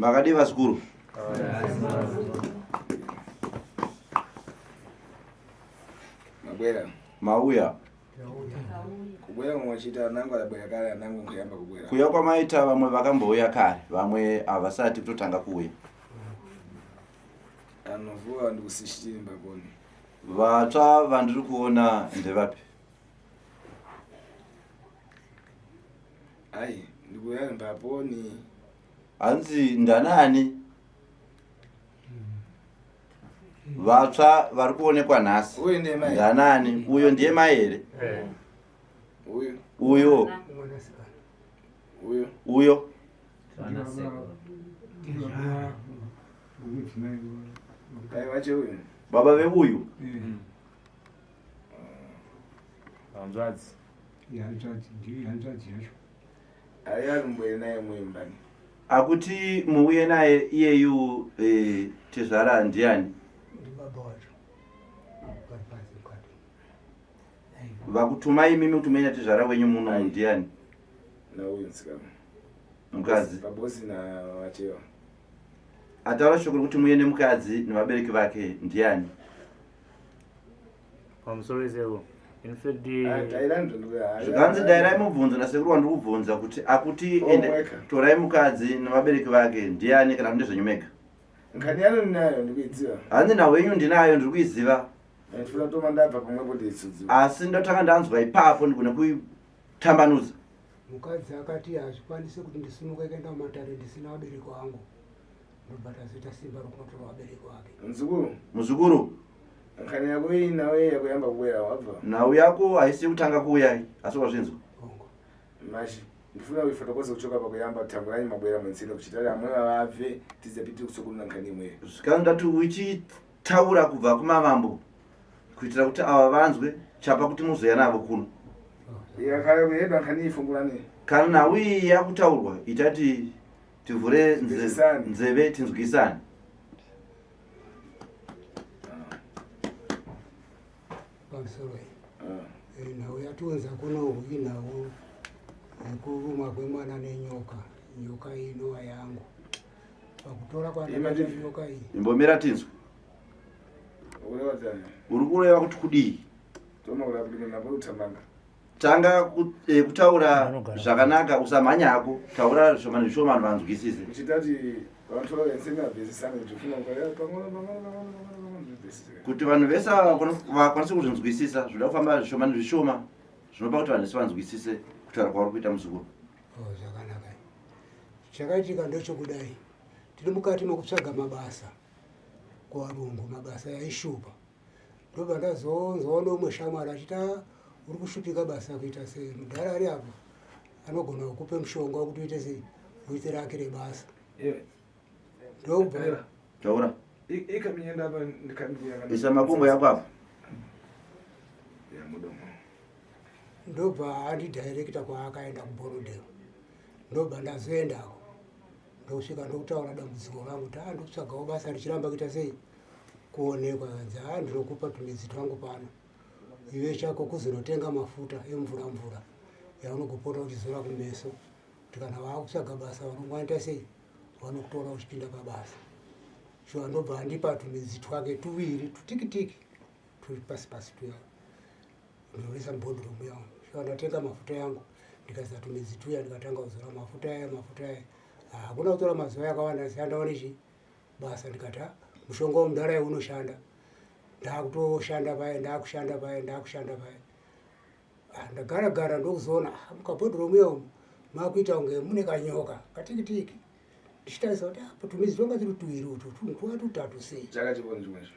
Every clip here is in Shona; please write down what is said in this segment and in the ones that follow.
Makadii vazukuru? Mabwera. Mauya. Kubwera mwachita anangu adabwera kare anangu nkuyamba kubwera. Kuuya kwamaita vamwe vakambouya kare, vamwe havasati kutotanga kuuya. Anovuwa ndikusishitini mbakoni. Vatsva vandiri kuona ndevapi? Ai, ndikuya mbaponi. Hanzi ndanani? Vatsva vari kuonekwa nhasi. Uyu ndiye mai. Ndanani? Uyo ndiye mai here? Eh. Uyu. Uyo. Uyo. Uyo. Dai vache uyu. Baba veuyu. Hanzvadzi. Hanzvadzi, ndiyo hanzvadzi yacho. Ari ari naye muimbani. Akuti muuye naye iyeyu eh, tezvara ndiani? Ndibaba wacho. Vari pasi mukati. Vakutumai imimi kuti muende tezvara wenyu muno ndiani? Nauyu nsikana. Mukadzi. Pabosi na vachewa. Ataura shoko rekuti muye nemukadzi nevabereki vake ndiani? Pamusoro iseko. In fact, Zvikanzi dairai mubvunzo nasekuru wandiri kubvunza kuti akuti Oh, ende mweka. torai mukadzi nevabereki vake ndiani kana kuti ndezvenyu mega. Nkhani yano ndinayo ndikuidziva. Hanzi nhau yenyu ndinayo ndiri kuiziva Ndifuna toma ndabva pamwepo nditsudziwa. asi ndotanga ndanzwa ipapo ndigone kuitambanudza. Mukadzi akati hazvikwanisi kuti ndisimuke kuenda kumatare ndisina vabereki vangu. Ndobva tazoita simba rokunotora vabereki vake. Muzukuru. Muzukuru. Nkhani yako iyi nawe yakuyamba kubwera wabva. Nhau yako haisi yekutanga kuuya iyi asi wazvinzwa. Hongu. Mashi. Ndifuna kuifotokoza kuchoka pakuyamba tanguranyi mabwera munzira kuchitari amwe vavabve tizapiti kusokuruna nkhani imwe. Zvikanzi ndati uchitaura kubva kumavambo kuitira kuti ava vanzwe chapa kuti muzouya navo kuno. Yakaya kuyedwa nkhani ifungurani. Kana nhau iyi yakutaurwa itati tivhure Tinzwisisane. nzeve tinzwisane. Pamusoro iyi. Eh, nhau yatiunza kuno inhau yekurumwa kwemwana nenyoka. Nyoka iyi inova yangu. Pakutora kwandakaita nyoka iyi. Imbomira tinzwe. Uri kureva kuti kudii? Tanga kutaura zvakanaka usamhanya hako taura zvishoma nezvishoma vanhu vanzwisise. Kuti vanhu vese vakwanise kuzvinzwisisa zvinoda kufamba zvishoma nezvishoma zvinopa kuti vanhu vese vanzwisise kutaura kwauri kuita muzukuru. Oh, zvakanaka. Chakaitika ndechokudai. Tiri mukati mekutsvaga mabasa kuvarungu, mabasa yaishupa. Ndobva ndazonzwawo neumwe shamwari achiti ah, uri kushupika basa kuita sei, mudhara ari apo anogona kukupe mushonga wekuti uite sei, uite rake rebasa. Ndobva taura isa makumbo yako apo. Ndobva andidhairekita kwaakaenda kuBorrowdale, ndobva ndazoendako ndokusvika ndokutaura dambudziko rangu kuti ah, ndokutsvagawo basa richiramba kuita sei kuonekwa. Kanzi ah, ndinokupa tumidzi twangu pano, iwe chako kuzonotenga mafuta emvura mvura yaunogopota uchizora kumeso kuti kana vakutsvaga basa vanongwaita sei vanokutora uchipinda pabasa. Shuwa ndobva andipa tumidzi twake tuviri tutikitiki turi pasi pasi tuya ndinoisa mubhodhoro muya. Shuwa ndatenga mafuta yangu ndikaisa tumidzi tuya ndikatanga kuzora mafuta aya mafuta aya. Hakuna kutora mazuva yakawanda asi andaone chi basa ndikati ah, mushonga womudhara uyu unoshanda. Ndakutoshanda paye ndakushanda paye ndakushanda paye. Ah, ndagara gara ndokuzoona ah, mukabhodhoro muya umu makuita kunge mune kanyoka katikitiki. Ndichitarisa kuti apo tumidzi twanga turi tuviri utu twuva tutatu sei.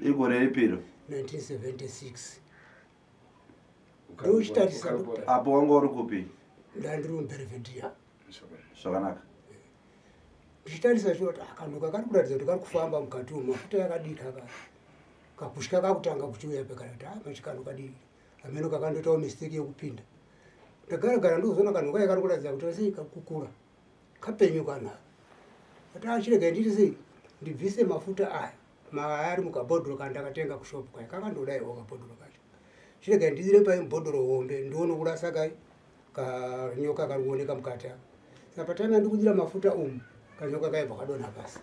Igore ripiro? 1976. Ndochitarisa kuti apo wanga uri kupi? Ndandiri muBelvedere. Zvakanaka. Ndichitarisa kuti kanhuka kari kuratidza kuti kari kufamba mukati umu, mafuta yakadika ka kakutya kakutanga kuchiuya pekare kuti ah, machikanhu kadii ameno kakandoitawo mistake yekupinda. Ndagara gara ndokuzoona kanhu kaye kari kuratidza kuti sei kakukura kapenyu kanhu aka. Ati achirega nditi sei ndibvise mafuta aya maari mukabhodhoro kandakatenga kushopu kaya kakandodaiwo kabhodhoro kacho. Chirega ndidire pai mubhodhoro hombe ndione kurasa kai kanyoka kari kuoneka mukati apa. Saka patanga ndikudira mafuta umu Kanyoka kaibva kadonha pasi.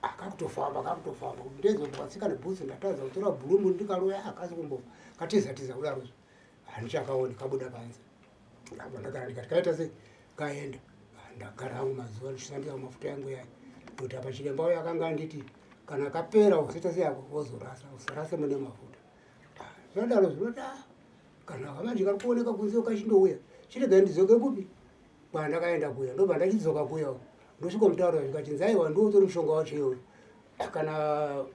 Ah, kakutofamba kakutofamba ndezombokatsika nebhutsu ndatadza kutora bhurumu ndikaloya akasi kumbofa katiza tiza kudaro handichakaoni kabuda panze. Ndabva ndagara ndikati kaita sei kaenda. Ah, ndagara hangu mazuva ndichishandisa mafuta yangu yaya kuti apa chiremba uyo akanga anditi kana kapera usaita sei ako wozorasa usarase mune mafuta. Ah, zvadaro zvinoti ah, kana kamanje kari kuoneka kunze kachindouya chiregai ndidzoke kupi kwandakaenda kuya ndobva ndachidzoka kuya ndosvikomutaurira zvikachinzi aiwa ndiwo utori mushonga wacho iyoyo kana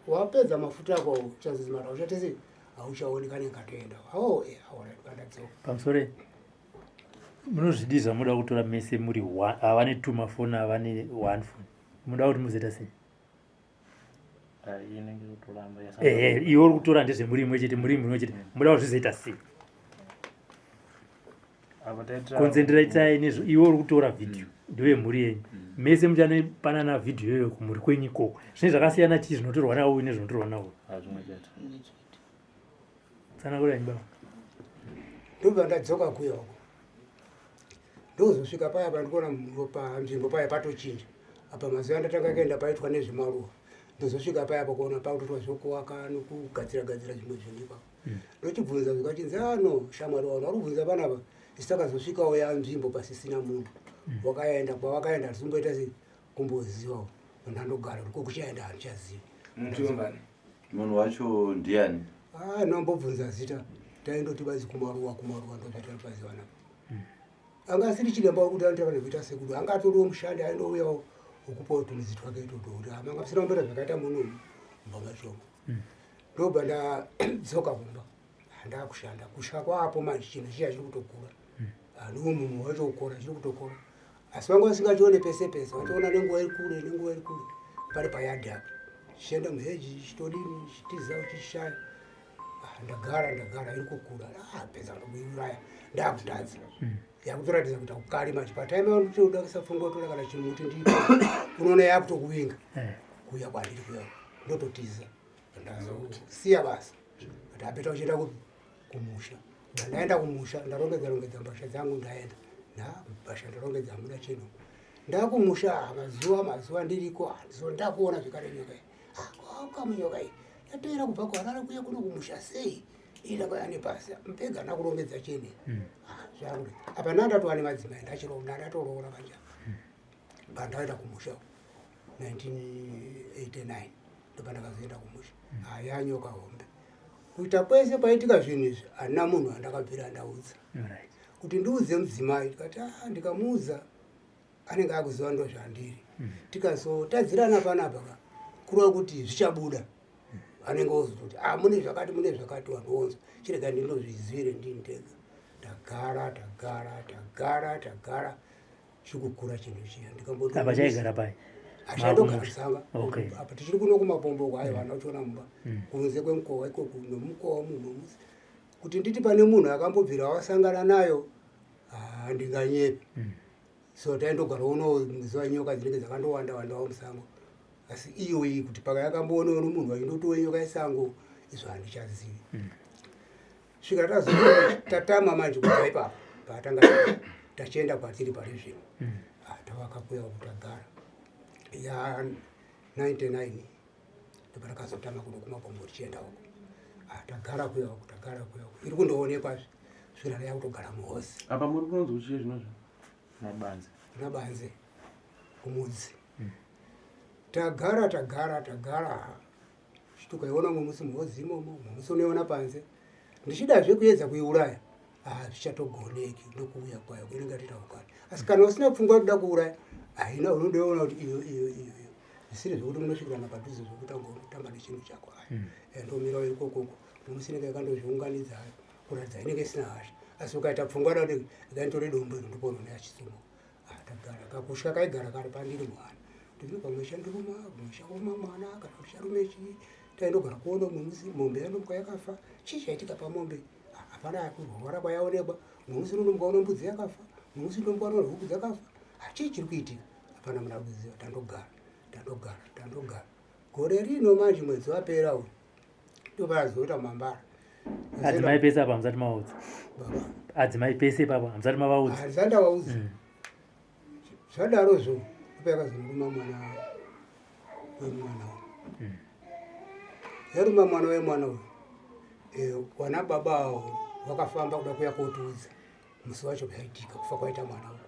wapedza mafuta ako uchazizimara uchaite sei hauchaoni kanenge katoenda oh, eh, alright bandadzoka pamusoro munozvidii zvamunoda kutora mese muri havane two mafoni havane one phone munoda kuti muzoita sei ehe iwe uri kutora ndezvemuri imwe chete muri imwe chete muda kuti zvizoita sei konzentraitai nezvo iwe uri kutora vhidhiyo ndiwe mhuri yenyu mese muchanopanana vhidhiyo iyoyo kumhuri kwenyu ikoko zvine zvakasiyana chii zvinotorwa nauyu nezvinotorwa nauyu tsanangurai baba ndobva ndadzoka kuya uko ndozosvika paya pandikuona panzvimbo paya patochinja apa mazuva andatanga kuenda paitwa nezvemaruva ndozosvika paya pakuona pakutoitwa zvekuwaka nokugadzira gadzira zvimwe zvinhu ipapo ndochibvunza zvikachinzi ano ah, shamwari vanhu vari kubvunza panapa isu takazosvikawo yanzvimbo pasisina munhu wakaenda kwavakaenda hatizomboita sei kumbozivawo ndandogara kuti kokuchaenda handichazivi munhu wacho ndiani ah, nombobvunza zita taindoti bazi kumaruwa kumaruwa ndozvataipaziva napo anga asiri chiremba wekuti anoita vanhu kuita sekuti anga atoriwo mushandi aindouyawo okupawo tumidzi twake itoto kuti amanga musina kumboita zvakaita muno mumba machongo ndobva ndadzoka kumba ndakushanda kusvika kwapo manje chinhu chiya chiri kutokura aniwo munhu wacho kukora chiri kutokura asi vanga vasingachione pese pese vachiona nenguva iri kure nenguva iri kure pari payadhi apa chichienda muheji chitodini chitiza uchishaya ah, ndagara ndagara iri kukura ah, pedza ndokuiuraya ndakutadza yakutoratidza kuti akukari manje patime unotoda kusafunga kutora kana chimuti ndipo unoona yakutokuvinga eh. kuuya kwandiri kuya ndototiza ndazosiya basa ndapeta uchienda kupi kumusha ndaenda kumusha ndarongedza rongedza mbasha dzangu ndaenda mbasha ndarongedza hamuna chinhu ndakumusha ah, mazuva mazuva ndiriko ah, ndakuona zvekare nyoka iyi ah, kamunyoka iyi yatoera kubva kuharare kuya kuno kumusha sei ida kwaya nepasi mpega ndakurongedza chene hmm. zvakuti apa ndandatova nemadzimai ndatoroora manje hmm. pandaenda kumusha 1989 ndopandakazoenda kumusha hmm. hayanyoka hombe kuita kwese kwaitika zvinhu izvi handina munhu andakabvira ndaudza kuti ndiudze mudzimai ndikati ah, ndikamuudza anenge akuziva ndo zvandiri tikazotadzirana panapa ka kureva kuti zvichabuda anenge ozototi ah, mune zvakati mune zvakati vanhu vonzwa chirega ndindozvizivire ndini ndega ndagara tagara tagara tagara chikukura chinhu chiya ndikamboapa chaigara pai achandogarisanga apa tichiri kuno kumapombo uko aiwa vana uchiona mumba mm. kunze kwemukova ikoku nomukova munomusi kuti nditi pane munhu akambobvira wasangana nayo handinganyepi mm. so taindogara uno zuva nyoka dzinenge dzakandowanda wandawo musango asi iyo iyi kuti paka yakamboonewo nomunhu vachindotiwo nyoka yesango izvo handichazivi mm. svika tatama manje kubva ipapo patanga tachienda kwatiri pari zvino mm. ah, tavakakuya kutagara ya 99 ndopatakazotama kuno kumabombo tichienda uko ah, tagara kuya uko tagara kuya uko iri kundoonekwazve svikira yakutogara muhozi apa muri kunonzi kuchiye zvinozvo mabanze mabanze kumudzi mm. tagara tagara tagara tukaiona mumwe musi muhozi imomo mumwe musi unoiona panze ndichidazve kuedza kuiuraya ah, zvichatogoneki ndokuuya kwayo inenge yatoita ukari asi kana usina pfungwa yokuda kuuraya haina unondoiona kuti iyo iyo iyo iyo zvisiri zvekuti munosvikirana padhuze zvekuti angotamba nechinhu chako ayo hmm. eh, ndomirawo ikokoko musi inenge yakandozviunganidza hayo kuratidza inenge isina hasha asi ukaita pfungwa da kuti ikanditore dombo iro ndipo unoona yachisumuka ah, tagara kakusha kaigara kari pandiri mwana ndino pamwe chanduruma pamwe chakuruma mwana kana kuti charume chii taindogara kuona umwe musi mombe yandomuka yakafa chii chaitika pamombe ah, hapana kurwara kwayaonekwa mumwe musi unondomuka una mbudzi yakafa mumwe musi unondomuka una huku dzakafa ah, chii chiri kuitika hapana muna kuziva tandogara tandogara tandogara gore rino manje mwedzi wapera uyu ndopazoita mambara adzimai pese apa hamusati mavaudza adzimai pese ipapa hamusati mavaudza handisati ndavaudza mm. Zvadarozvo Payakazoruma mwana wemwana uyu. Yaruma mwana wemwana uyu. Wana baba awo wakafamba kuda kuya kotiudza musi wacho zvaitika kufa kwaita mwana uyu.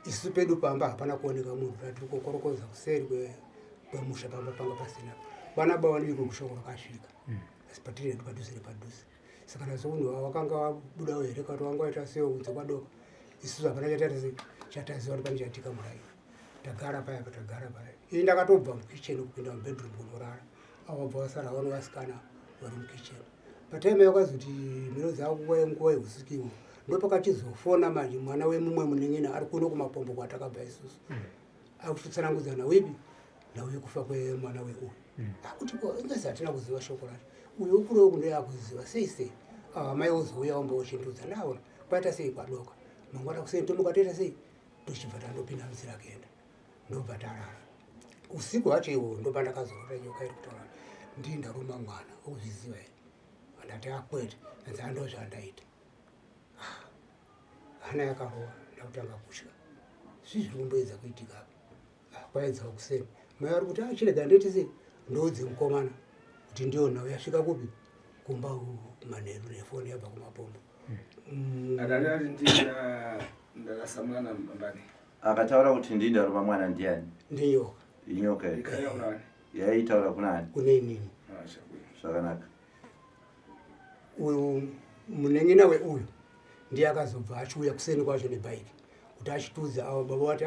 Isu pedu pamba hapana kuoneka munhu, tati kokorokoza kuseri kwemusha pamba panga pasina. Vana baba ndiko kushoko rakasvika. Asi patiri hedu padhuze nepadhuze. Saka nazo unhu wakanga wabudawo here kana wanga waita sewo kunze kwadoka. Isusu hapana chataziva kuti pane chaitika muraini. Tagara paya patagara paya. Ini ndakatobva mukitchen kupinda mubedroom kunorara. Avo vabva vasara vano vasikana vari mukitchen. Patime yakazoti mhino dzavo nguva yeusiku ndopakachizofona manje mwana wemumwe munin'ina ari kuno kumapombo kwatakabva isusu. Akutotsanangudza nawipi nauye kufa kwemwana weuyu. Akuti ko ingasi hatina kuziva shoko racho. Uyu ukurewo kunde akuziva sei sei. Ava mai wozouya womba wochindudza ndaona kwaita sei kwadoka. Mangwana kuseni tomuka toita sei tochibva tandopinda munzira kuenda. Ndobva tarara. Usiku hwacho ihwohwo ndopa ndakazorota nyoka iri kutaura ndii ndaruma mwana ukuzviziva here. Ndati akwete anzi andozvandaita. Hana yakarova ndakutanga kutya. Zvii zviri kumboedza kuitika apa? Kwaedzawo kuseni. Mai vari kuti achirega ndoite sei ndoudze mukomana kuti ndiyo nhau yasvika kupi kumba manheru nefoni yabva kumapombo. Akati ati ndii ndarasa mwana mbani. Akataura kuti ndii ndaruma mwana ndiani? Ndinyoka. Inyoka iyi. Ikaya kunani? Yaitaura kuna ani? Kune inini. Zvakanaka. Uyu munin'ina weuyu ndiye akazobva achiuya kuseni kwacho nebhaiki kuti achitudza avo baba vati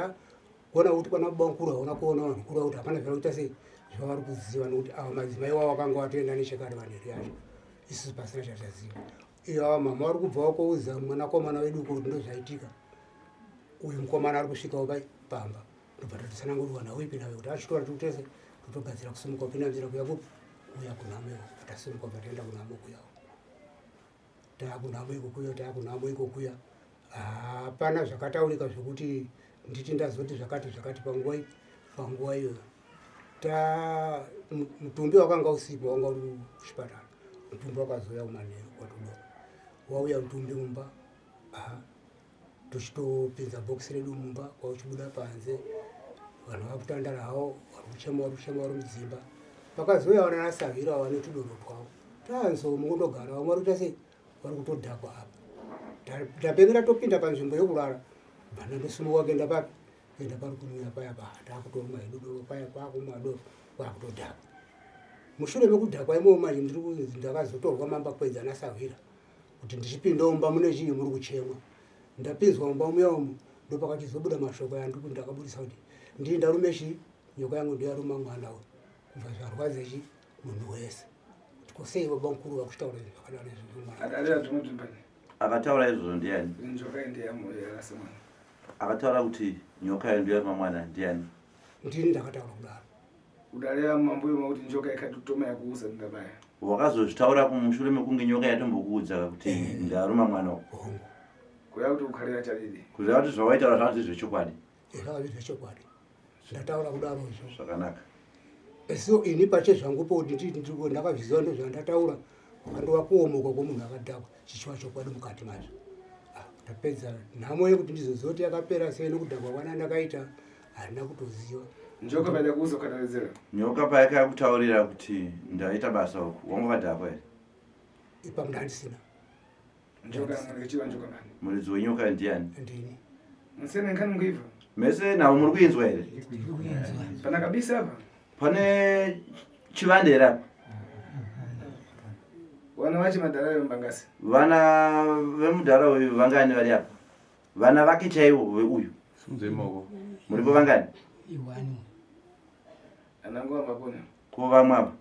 kuona kuti kwana baba mukuru hauna kuona vanhu kuru kuti hapana zvari kuita sei zvavari kuziva nokuti ava madzimai wavo vakanga vatoenda nechekare manheru yacho isusu pasina chataziva. Iyo ava mama vari kubva vakoudza mwanakomana wedu kuti ndozvaitika. Uyu mukomana ari kusvikawo pai pamba ndobva tatotsanangurwa nawipi nawe kuti achitora tese totogadzira kusimuka kupinda nzira kuya kupi kuya kunhamo iko tasimuka kubva taenda kunhamo kuya taakunhamo iko kuya taakunhamo iko kuya hapana zvakataurika zvekuti nditi ndazoti zvakati zvakati panguva iyi panguva iyoyo ta mutumbi wakanga usipo wanga uri kuchipatara mutumbi wakazouya kumanheru kwatodoka wauya mutumbi mumba tochitopinza bhokisi redu mumba kwauchibuda panze vanhu vakutandara havo vari kuchema vari kuchema vari mudzimba pakazouya vana nasavhira ava netudoro twavo tanzo mukundogara vamwe vari kuita sei vari kutodhakwa apa tapengera topinda panzvimbo yekurara bva ndandosimuka kuenda papi kuenda pari kunwira paya pa takutomwa hedu doro paya kwakumwa doro kwakutodhakwa mushure mekudhakwa imomo manje ndiri kunzi ndakazotorwa mamba kwedza nasahwira kuti ndichipinda mumba mune chii muri kuchemwa ndapinzwa mumba muya umu ndopakachizobuda mashoko aya ndakabudisa kuti ndii ndarume chii nyoka yangu ndiyaruma mwana uyu kubva zvarwadza chi munhu wese kuti ko sei baba mukuru vakuchitaura izvi zvakadaro izvi mwana Adarira zvinodzvimbani. Akataura izvozvo ndiani? Njoka ende yarasa mwana. Akataura kuti nyoka iyo ndiyaruma mwana ndiani? Ndini ndakataura kudaro. Udarira mambo yoma kuti njoka ikatotoma yakuuza ndabaya. Wakazozvitaura kumushure mekunge nyoka yatombokuudza kuti ndaruma mwana uyu. Hongu. Kureva kuti ukharira chadidi. Kureva kuti zvawaitaura zvanga zviri zvechokwadi. Zvanga zviri zvechokwadi. Ndataura kudaro izvo. Zvakanaka. So ini pache zvangu po kuti ndakazviziva ndozvandataura kwakandova kuomoka kwomunhu akadhakwa chichiva chokwadi mukati mazvo. Ndapedza nhamo yekuti ndizoziva kuti yakapera sei nokudhakwa kwana ndakaita handina kutoziva. Njoka paida kuuza ukataredzera. Nyoka payakakutaurira kuti ndaita basa uku wanga wakadhakwa here? Ipapo ndandisina. Njoka ngechiva njoka mani. Muridzi wenyoka ndiani? Ndini. Musene nkhani mukuibva. Mese navo muri kuinzwa here? Pana kabisa apa. Pane chivande here apa? Vana vache madhara vembangasi. Vana vemudhara uyu vangani vari apa? Vana vake chaivo veuyu. Simudzai maoko. Muripo vangani? Iwani. Anangu ambapona. Ko vamwe apa?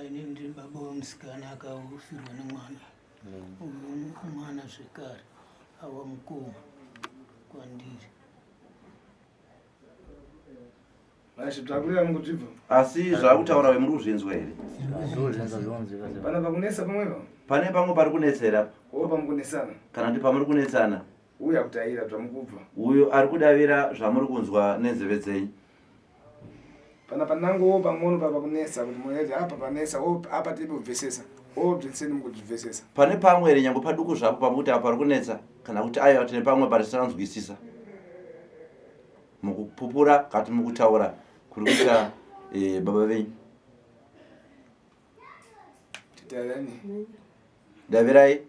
Ini ndiri baba wemusikana akafirwa nemwana. Uyu mwana zvekare awa mukoma kwandiri. Zvakureva mukudzvibva. Asi zvakutaura we muri kuzvinzwa here? Pana pakunetsa pamwepo? Pane pamwe pari kunetsa here apa? O pamukunetsana. Kana kuti pamuri kunetsana? Uyu akutaira zvamukubva. Uyu ari kudavira zvamuri kunzwa nenzeve dzenyu. Pana panangu wo pang'ono pa pakunetsa kuti muneti apa panetsa o apa tiri kubvesesa. O bveseni mukubvesesa. Pane pamwe here nyangwe paduku zvapo pamukuti apa pari kunetsa kana kuti aiwa tine pamwe pari tisanzwisisa. Mukupupura kati mukutaura kuri kuita eh, baba venyu. Titarani. Davirai.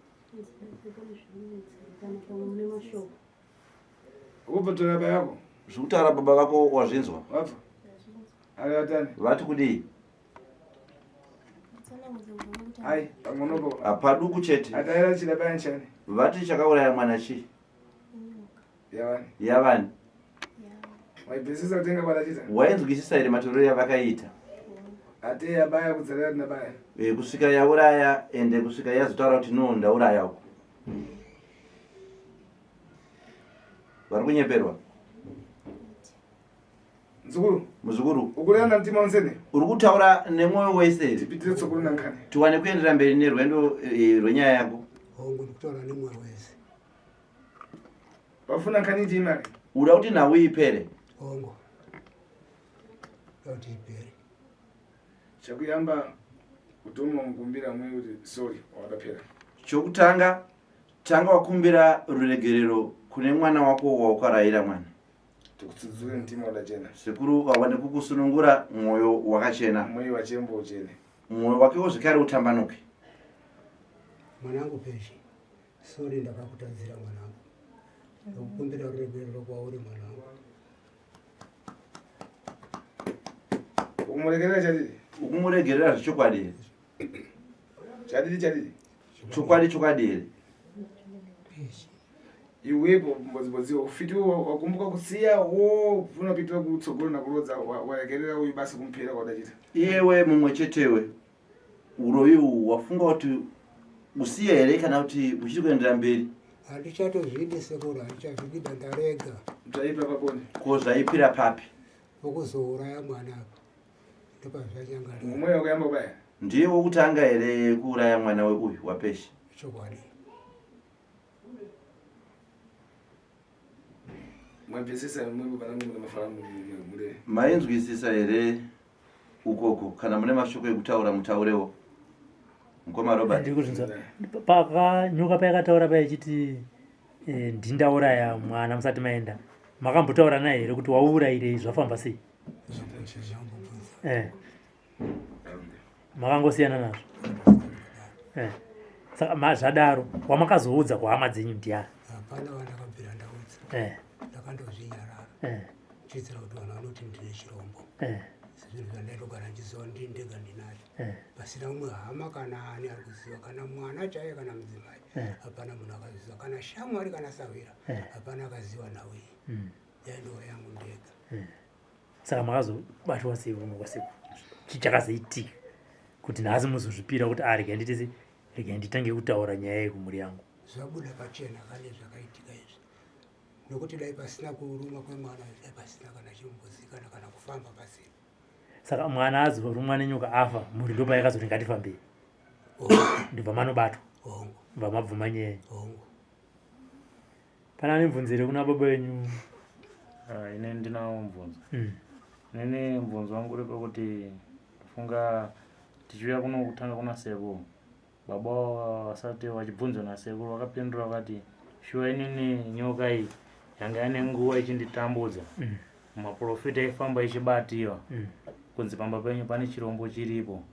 Ukupatora baba yako. Zvekutaura baba vako wazvinzwa? Wabva. Ari Vati kudii? Ai, pamwe Paduku chete. Ataira chida baya nchani. Vati chakauraya mwana chii? Yavani. Yavani. Waibvisisa kutenga kwatachita. Wainzwisisa here matorero yavakaita? Ate yabaya kudzarira tinabaya. E, kusvika yauraya ende kusvika yazotaura kuti no ndauraya uko. Vari kunyeperwa. Mzukuru. Muzukuru. Ukureva namtima wonsene. Uri kutaura nemwoyo wese here? Tipitire tsokuru nankani. Tiwane kuenderera mberi nerwendo e, rwenyaya yako. Hongu ndikutaura nemwoyo wese. Wafuna nkani ndimari. Uda kuti nhau ipere. Hongu. Kuti ipere. Chakuyamba kutoma mukumbira mwe kuti sorry wakapera. Chokutanga tanga wakumbira ruregerero kune mwana wako waukarayira mwana. Tikutsudzure mtima wakachena. Sekuru vawane kukusunungura mwoyo wakachena. Mwoyo wachembo uchene. Mwoyo wakewo zvekare utambanuke. Mwanangu Peshi, sorry ndakakutadzira mwanangu. Ndokukumbira ruregerero kwauri mwanangu. Ukumuregerera chadidi? Ukumuregerera zvechokwadi here? Chadidi chadidi? Chokwadi chokwadi here? Iwepo mbodzibodziwo ufiti wakumbuka kusiya wo unopitira kutsogolo nakurodza waregerera uyu basi kumupira kwaudachita. Iyewe mumwe chetewe uroyi uhu wafunga kuti usiye here kana kuti uchiri kuendera mberi? Handichatozvidi sekuru, handichazvidi ndarega. Zvaipa pabonde. Ko zvaipira papi? Pokuzouraya mwana apa. Ndopazvachangarira. Mumwe wakuyamba kubaya. Ndiye wokutanga here kuuraya mwana weuyu waPeshi? Chokwadi. Mwabvisisa mwe vanangu mune mafara mure. Mainzwisisa here ukoko kana mune mashoko ekutaura mutaurewo. Mukoma Robert. Ndiri kuzvinzwa. Pakanyoka payakataura paya ichiti eh, ndindauraya mwana musati maenda. Makambotaura naye here kuti waurayirei zvafamba sei? Eh. Makangosiyana nazvo. Eh. Saka zvadaro wamakazoudza kuhama dzenyu ndiani? Hapana wandakabvira ndaudza. Eh. Ndakandozvinyarara. Eh. Chiitira kuti vanhu vanoti ndine chirombo. Eh. Zvinhu zvandaitogara ndichiziva ndini ndega ndinazvo. Eh. Pasina umwe hama kana ani ari kuziva kana mwana chaiye kana mudzimai. Eh. Hapana munhu akaziva kana shamwari kana sahwira. Eh. Hapana akaziva nhau iyi. Yaindova yangu ndega. Saka makazobatwa sei uno kwasekuru? Chii chakazoitika kuti nhasi muzozvipira kuti ah regai ndiite sei? Regai nditange kutaura nyaya iyi kumhuri yangu. Zvabuda pachena kane zvakaitika izvi. Nokuti dai pasina kurumwa kwemwana dai pasina kana chimbozikanwa kana kufamba pasina. Saka mwana azorumwa nenyoka afa, mhuri ndopayakazoti ngatifambei. Ndobva manobatwa. Hongu. Ndobva mabvuma nyaya. Hongu. Pana ane mubvunzo here kuna baba venyu? Ah, ini ndinawo mubvunzo. Inini mubvunzo wangu uri pekuti funga tichiuya kuno kutanga kuna sekuru. Baba vasati vachibvunzwa nasekuru vakapindura vakati shuwa inini nyoka iyi yanga yane nguva ichinditambudza. Maprofita aifamba ichibatiwa kunzi pamba penyu pane chirombo chiripo.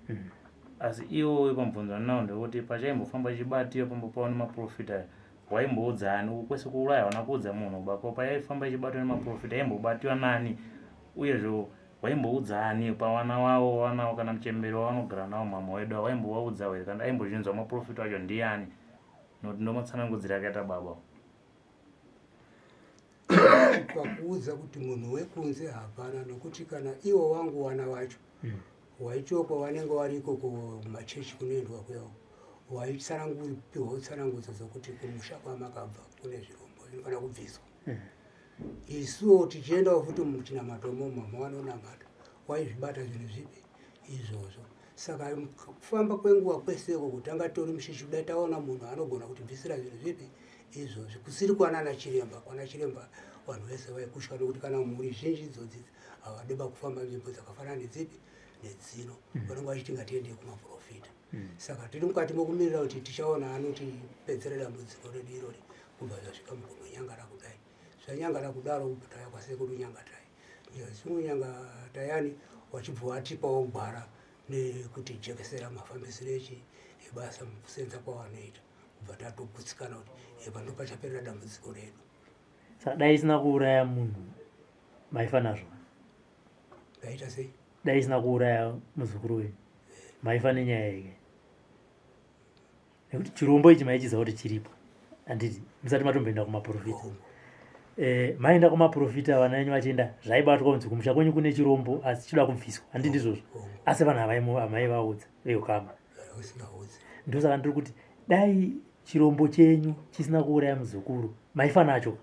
Asi iwo pamubvunzo wandinawo ndekuti pachaimbofamba ichibatiwa pamba pavo nemaprofita aya waimboudza ani? Uku kwese kuuraya hauna kuudza munhu bako payaifamba ichibatwa nemaprofita yaimbobatiwa nani? Uyezve waimboudza ani pavana wavo vanawo kana muchembere wavanogara nawo mama wedu waimbovaudza here kana aimbozvinzwa maprofita acho ndiani? Nokuti ndomatsanangudzira akaita baba. Pakuudza kuti munhu wekunze hapana nokuti kana iwo wangu wana wacho waitiwo kwavanenge vari ikoko kumachechi kunoendwa kuya waitsanangupiwa tsanangudzo dzokuti kumusha kwamakabva kune zvirombo zvinofanira kubviswa. Isuwo tichiendawo futi muchinamato momo mama vanonamata waizvibata zvinhu zvipi izvozvo. Saka kufamba kwenguva kweseko kuti tanga tori mushishi kudai taona munhu anogona kutibvisira zvinhu zvipi izvozvi kusiri kwanana chiremba. Kwana chiremba vanhu vese vaikutya nokuti kana mhuri zhinji idzodzi havadi kufamba nzvimbo dzakafanana nedzipi nedzino vanenge vachiti ngatiendei kumaprofita. Saka tiri mukati mokumirira kuti tichaona anotipedzera dambudziko redu irori kubva zvasvika mukunonyangara kudai. Zvanyangara kudaro taya kwasekuru Nyangatai. Sekuru Nyangatayani wachibva watipawo gwara nekutijekesera mafambisiro echi ebasa mukusenza kwavanoita kubva tatogutsikana kuti epa ndopachaperera dambudziko redu. Saka dai isina kuuraya munhu maifa nazvo? Ndaita sei? Dai isina kuuraya muzukuru wenyu maifa nenyaya yeke? Nekuti chirombo ichi maichiziva kuti chiripo handiti musati matomboenda kumaprofita. Maenda kumaprofita vana venyu vachienda zvaibatwa kunzi kumusha kwenyu kune chirombo asi chinoda kubviswa handiti ndizvozvo? Asi vanhu havaivaudza veukama. Ndosaka ndiri kuti dai chirombo chenyu chisina kuuraya muzukuru maifa nacho.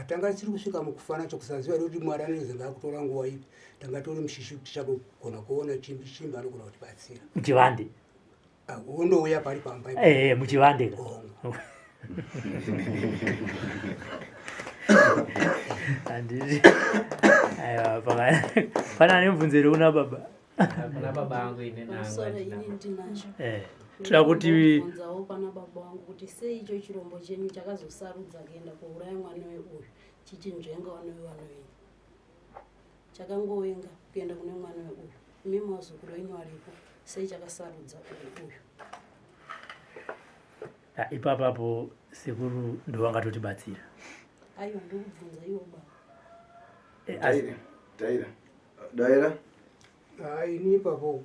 Tanga tiri kusvika mukufa nacho kusaziva kuti Mwari anozenge akutora nguva ipi. Tanga tori mushishi kuti tichagona kuona chimbi chimbi anogona kutibatsira. Muchivande. Wondouya pari pamba. Muchivande ka. Handiti. Aiwa pana ane mubvunzo here kuna baba? Kuna baba angu ine Pamusoro ini ndinacho. Toda kuti bvunzawo pana baba wangu kuti sei icho chirombo chenyu chakazosarudza kuenda kuuraya mwana weuyu chichinzvenga vana vevana venyu. Chakangovenga kuenda kune mwana weuyu. Imi mazukuru enyu aripo sei chakasarudza uyu uyu? Ipapapo sekuru ndovangatotibatsira. Aiwa ndokubvunza iwo baba. Daira. Daira. Ini ipapo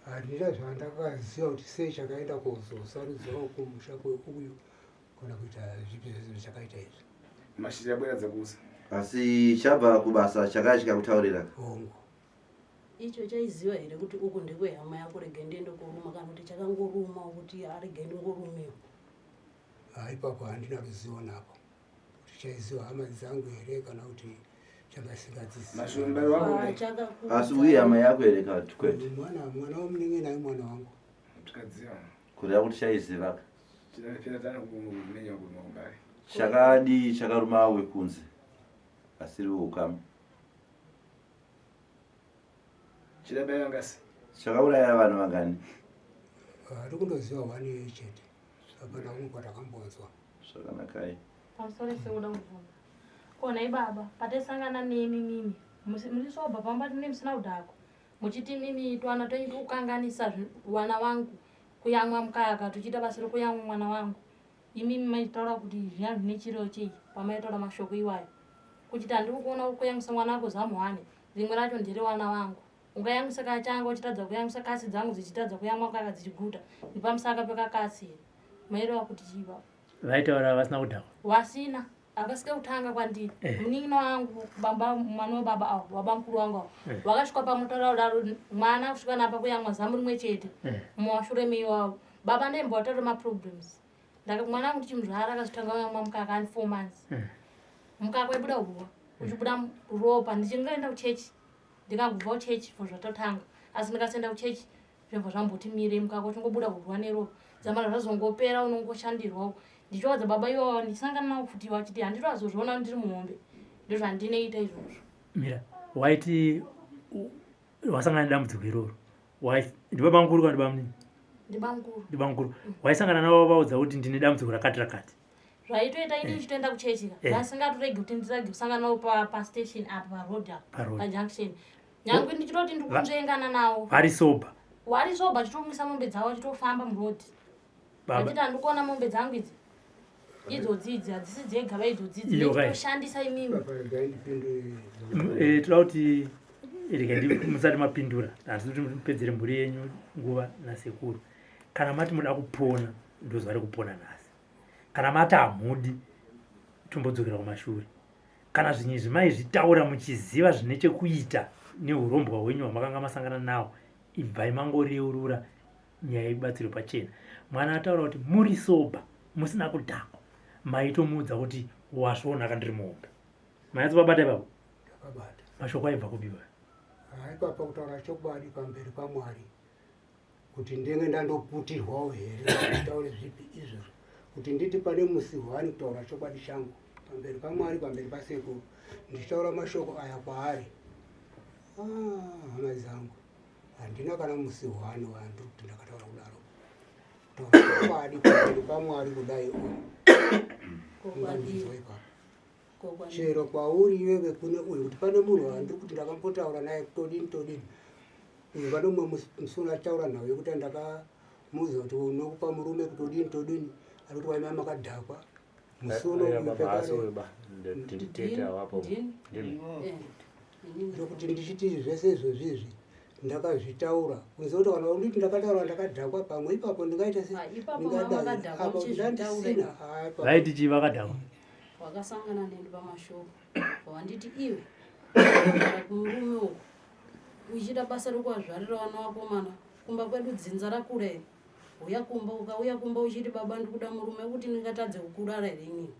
handina zvandakaziva kuti sei chakaenda kozosarudzawo kumusha kweuyu kana kuita zvipi zvese zvakaita izvi. Mashizha abwera dzakusa. Asi chabva kubasa chakaya chikakutaurira. Hongu. Icho chaiziva here kuti uku ndekwehama yako rege ndiende koruma kana kuti chakangoruma kuti arege ndingorumiwa? Ipapo handina ruzivo napo. Kuti chaiziva hama dzangu here kana kuti changa chisingadzizivi. Mashumba wangu ne. Asi uye hama yako here kana kuti kwete? Mwana wamunenge naye mwana wangu. Tikadziva. Kureva kuti chaiziva. Tinapinda tana kumenya kumbari. Chakadii chakaruma wekunze asiri weukama? Chirabaya ngasi. Chakauraya vanhu vangani? Ari kundoziva wani chete. Hapana umwe kwatakambonzwa. Zvakanakai. Pamusoro sekuda kubvunza. Kona baba, patasangana nemi mimi, muri soba pamba tine musina kudhakwa. Muchiti mimi twana twenyu kukanganisa wana wangu kuyamwa mukaka tuchiita basa rekuyamwa mwana wangu. Imi maitaura kuti zviya zvine chiro chei pamaitaura mashoko iwayo. Kuchiti handiri kuona kuyamwisa mwana wako zamu hwane, rimwe racho ndere wana wangu. Ungayamwisa kachanga uchitadza kuyamwisa kasi dzangu dzichitadza kuyamwa kaka dzichiguta. Nepamusaka pekakasi here. Maireva kuti chii baba? Vaitaura vasina kudhakwa. Wasina. Akasika kutanga kwandiri. Munin'ina wangu baba mwana wababa avo baba mukuru wangu avo. Vakasvika pamutaura kudaro mwana kusvika napa kuyamwa zamu rimwe chete. Mumashure meiwavo. Baba ndaimbotaura maproblems. Mwana wangu ndichimuzvara akazotanga kuyamwa mukaka ane 4 months. Mukaka waibuda huwa uchibuda ropa ndichingoenda kuchechi. Ndikangobva kuchechi for zvatotanga. Asi ndikasaenda kuchechi zvobva zvamboti mire mukaka uchingobuda hurwa neropa. Dzamara zvazongopera unongoshandirwawo. Ndichiwadza baba iwawa ndichisangana navo futi vachiti handitozozviona ndiri muhombe. Ndozvandinoita izvozvo. Mira, waiti wasangana nedambudziko iroro. Ndibaba mukuru kana ndibaba munini? Ndibamukuru. Ndibamukuru. Waisangana navo vaudza kuti ndine dambudziko rakati rakati. Zvaitoita ini ndichitoenda kuchechi ka. Vasingatoregi kuti ndirege kusangana navo pastation apa paroad apa. Pajunction. Nyangwe ndichitoti ndikunzvengana navo. Vari sober. Vari sober achitomwisa mombe dzavo achitofamba muroad. Vachiti handikuona mombe dzangu idzi. Idzodzi idzi hadzisi dzega va idzodzi idzi. Nditoshandisa imimi. Toda kuti rega musati mapindura. Handisi kuti mupedzere mhuri yenyu nguva nasekuru. Kana mati muda kupona ndozuva rekupona nhasi. Kana mati hamudi tombodzokera kumashure. Kana zvinhu izvi maizvitaura muchiziva zvine chekuita neurombwa hwenyu hwamakanga masangana nawo, ibvai mangoreurura nyaya ibatsirwe pachena. Mwana ataura kuti muri sober musina kudhakwa, maitomuudza kuti wasvoona kandiri muhombe. Manyatsopabata ipapo? Ndakabata. Mashoko aibva kupi iwayo? Ipapa kutaura chokwadi pamberi paMwari kuti ndenge ndandoputirwawo here kutaure zvipi izvozvo kuti nditi pane musi hwani kutaura chokwadi changu pamberi paMwari pamberi pasekuru ndichitaura mashoko aya kwaari. Hama dzangu handina kana musi hwani wandiri kuti ndakataura kudaro. Kutaura chokwadi pamberi paMwari kudai. Ungandidzwa ipapo. Chero kwauri iwewe kune uyu kuti pane munhu wandiri kuti ndakambotaura naye todini todini. Uyu pane umwe musi unataura nhau yekuti ndakamuudza kuti unokupa murume kutodini todini ari kuti waima makadhakwa. Musi uno uyu pekare. Ndokuti ndichiti zvese izvozvi izvi ndakazvitaura kunze kuti kana unditi ndakataura ndakadhakwa pamwe ipapo ndingaita se ah, ndingadai apa ndandisina vaiti chii vakadhakwa wakasangana neni pamashoko wanditi iwe murume uku uchida basa rekuwazvarira vana vakomana kumba kwedu dzinza rakura here huya kumba ukauya kumba uchiti baba ndikuda murume kuti ndingatadze kukurara here inini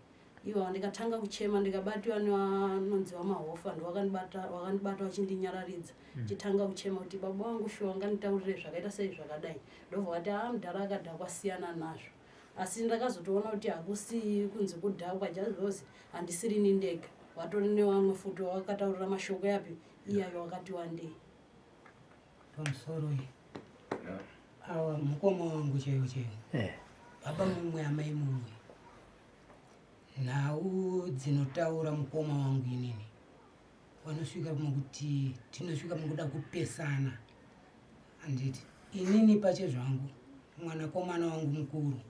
ivo ndikatanga kuchema ndikabatiwa nevanonzi vamahofa ndowakandibata wakandibata vachindinyararidza hmm. chitanga kuchema kuti baba wangu shuwa nganditaurire zvakaita sei zvakadai ndobva vati haa mudhara akadhakwa siyana nazvo asi ndakazotoona kuti hakusi kunzi kudhakwa just because handisirini ndega vatori nevamwe futi wakataurira mashoko yapi iyayo wakati wandei pamusoro iyi awa mukoma wangu chaiwo chaiwo eh. baba mumwe amai mumwe Nhau dzinotaura mukoma wangu inini vanosvika mukuti tinosvika mukuda kupesana handiti inini pache zvangu mwanakomana wangu mukuru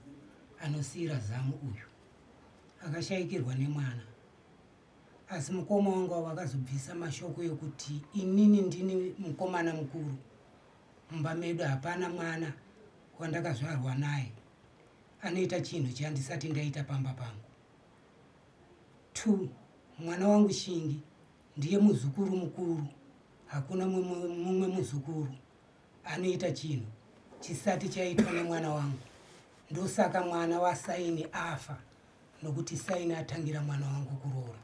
anosiira zamu uyu akashaikirwa nemwana asi mukoma wangu avo akazobvisa mashoko ekuti inini ndini mukomana mukuru mumba medu hapana mwana wandakazvarwa naye anoita chinhu chandisati ndaita pamba pangu. 2 mwana wangu Shingi ndiye muzukuru mukuru, hakuna mumwe muzukuru anoita chinhu chisati chaitwa nemwana wangu. Ndosaka mwana waSaini afa nokuti Saini atangira mwana wangu kuroora.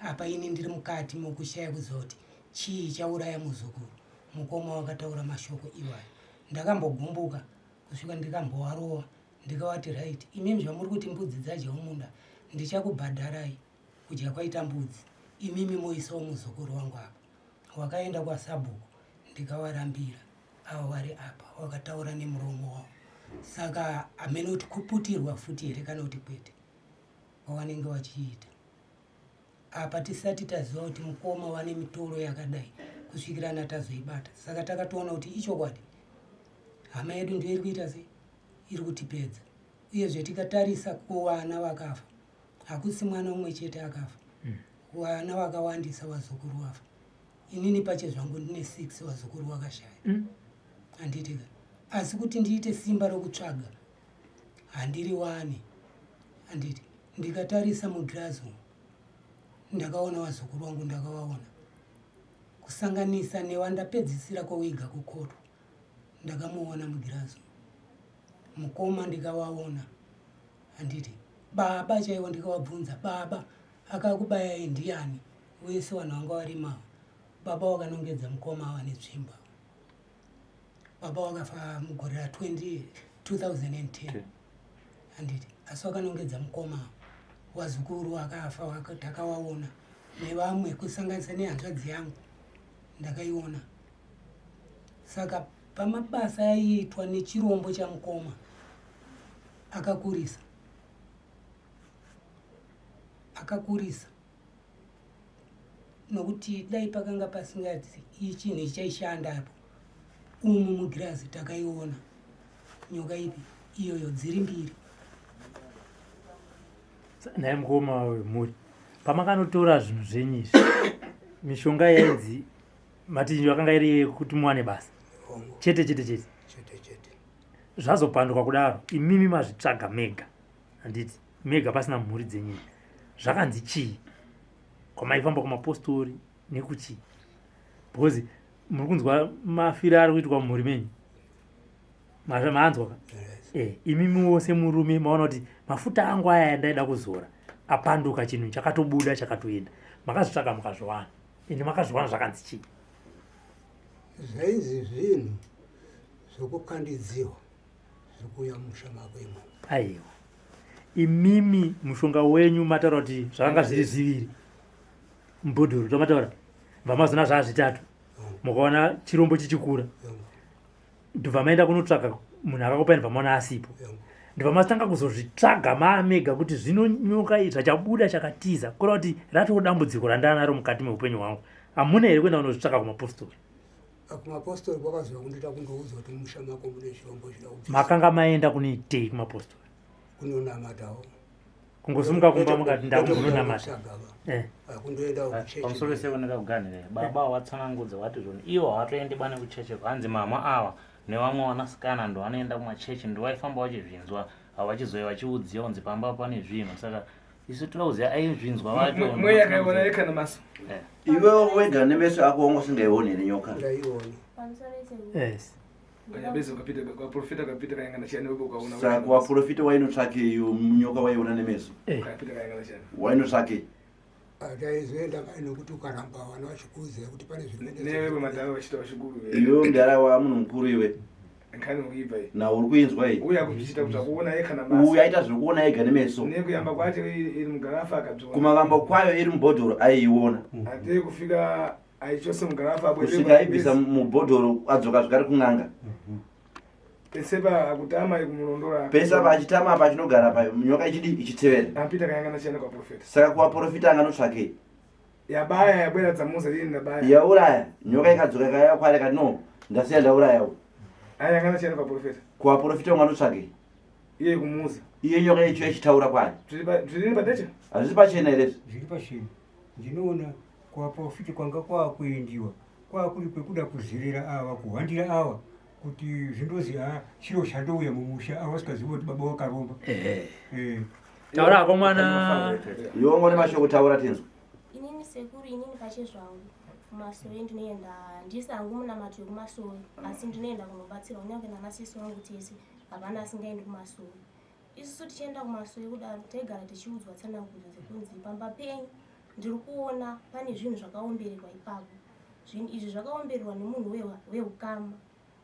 Apa ini ndiri mukati mokushaya kuziva kuti chii chauraya muzukuru. Mukoma wakataura mashoko iwayo, ndakambogumbuka kusvika ndikambowarova ndikawati right imimi zvamuri kuti mbudzi dzadya mumunda ndichakubhadharai kudya kwaita mbudzi imimi moisawo muzukuru wangu apa wakaenda kwasabhuku ndikawarambira ava wari apa wakataura nemuromo wavo saka hamene kuti kuputirwa futi here kana kuti kwete wawanenge wachiita apa tisati taziva kuti mukoma wane mitoro yakadai kusvikirana tazoibata saka takatoona kuti ichokwadi hama yedu ndiyo iri kuita sei iri kutipedza uyezve tikatarisa kuvana vakafa hakusi mwana umwe chete akafa hmm. vana vakawandisa vazukuru vafa inini pache zvangu ndine six vazukuru vakashaya hmm. handitika asi kuti ndiite simba rokutsvaga handiri wani handiti ndikatarisa mugirazi umu ndakaona vazukuru vangu ndakavaona kusanganisa newandapedzisira kowiga kukotwa ndakamuona mugirazi mukoma ndikavaona handiti baba chaivo ndikavabvunza baba akakubayai ndiyani wese vanhu vanga varimawo baba wakanongedza mukoma ava netsvimbo baba wakafa mugore ra 2010 handiti asi wakanongedza mukoma wazukuru akafa takawaona nevamwe kusanganisa nehanzvadzi yangu ndakaiona saka pamabasa aiitwa nechirombo chamukoma akakurisa akakurisa nokuti dai pakanga pasingati chinhu ichi chaishanda apo umu mugirazi takaiona nyoka ipi iyoyo dziri mbiri nhai mukoma wemhuri pamakanotora zvinhu zvenyu izvi mishonga yainzi mati yakanga iri yekuti muwane basa chete chete chete zvazopanduka kudaro imimi mazvitsvaga mega handiti mega pasina mhuri dzenyika zvakanzi chii kwamaifamba kumapostori nekuchii because muri kunzwa mafiro ari kuitwa mumhuri menyu maanzwa ka eh, imimiwo semurume maona kuti mafuta angu aya yandaida kuzora apanduka chinhu chakatobuda chakatoenda makazvitsvaga mukazviwana ende makazviwana zvakanzi chii zvainzi zvinhu zvokukandidzirwa zviri kuuya mumusha mako imo aiwa imimi mushonga wenyu mataura kuti zvakanga zviri zviviri mubhodhoro tomataura vamazona zvaa zvitatu mukaona chirombo chichikura ndobva maenda kunotsvaka munhu akakupai ndobva maona asipo Ndibva matanga kuzozvitsvaga maamega kuti zvino nyoka iyi zvachabuda chakatiza kureva kuti ratoo dambudziko randanaro mukati meupenyu hwangu. Hamuna here kuenda kunozvitsvaga kumapostori? Kumapostori kwakazova kundoita kundoudzwa kuti mumusha mako mune zvirombo zvida kubvisa. Makanga maenda kunoitei kumapostori? Kunonamatawo. Kungosimuka kumba mukati ndakunonamata. Eh. Kundoenda kuchechi. Pamusoro sekoneka kuganhira. Baba watsanangudza wati zvoni iwo hawatoendi bane kuchechi hanzi mama ava nevamwe vanasikana ndovanoenda kumachechi ndovaifamba vachizvinzwa havachizouya vachiudziwa kunzi pamba pane zvinhu saka isu toda kuziva aizvinzwa vacho Mweya akaiona yeka nemaso. Eh. Iwe wega nemeso ako wanga usingaioni here nyoka? Ndaiona. Yes. Kanyabezi ukapita kwa profita ukapita kayangana chiyani wewe ukaona. Saka kuvaprofita wainotsvakei iyo nyoka waiona nemeso? Eh. Ukapita kayangana chiyani. Wainotsvakei? Taizoenda mai nokuti ukaramba vana vachikuudza kuti pane zviri Newe pamadhara vachita vachikuru. Iwe mudhara wa munhu mukuru iwe. Nkhani ukuibva iyi. Na uri kuinzwa iyi. Uya kuzvichita kuti akuona yeka namaso. Uyu aita zvekuona ega nemeso. Nekuyamba kwacho iri mugarafa akabzona. Kumavambo kwayo iri mubhodhoro aiiona. Ate kufika aichose mugarafa apo. Kusvika aibvisa mubhodhoro adzoka zvekare kun'anga. Pese pa akutama ikumulondola. Pese apa achitama apa achinogara pa nyoka ichidi ichitevera. Apita kayangana chiyani kwa profeta. Saka kuvaprofita anganotsvakei? Yabaya yabwera dzamuza lini ndabaya. Yauraya nyoka ikadzoka ikauya kwaari ikati no ndasiya ndauraya uyu. Ayangana chiyani kwa profeta. Kuvaprofita unganotsvakei? Iye kumuza. Iye nyoka ichiuya ichitaura kwaari. Zviri padecha? Hazvisi pachena here izvi? Zviri pachena. Ndinoona kuvaprofita kwanga kwakuendiwa kwakuri kwekuda kuzerera ava kuhwandira ava kuti zvindozi ha chiro chandouya mumusha ava vasingazivi kuti baba wakaromba. Eh. Taura hako mwana. Iwe wanga une mashoko taura tinzwe. Inini sekuru inini pachezvangu kumasowe ndinoenda handisi hangu munamato wekumasowe asi ndinoenda kunobatsirwa kunyange nanasisi wangu tese hapana asingaendi kumasowe. Isusu tichienda kumasowe kudaro taigara tichiudzwa tsanangudzo dzekunzi pamba penyu ndiri kuona pane zvinhu zvakaombererwa ipapo. Zvinhu izvi zvakaombererwa nemunhu weukama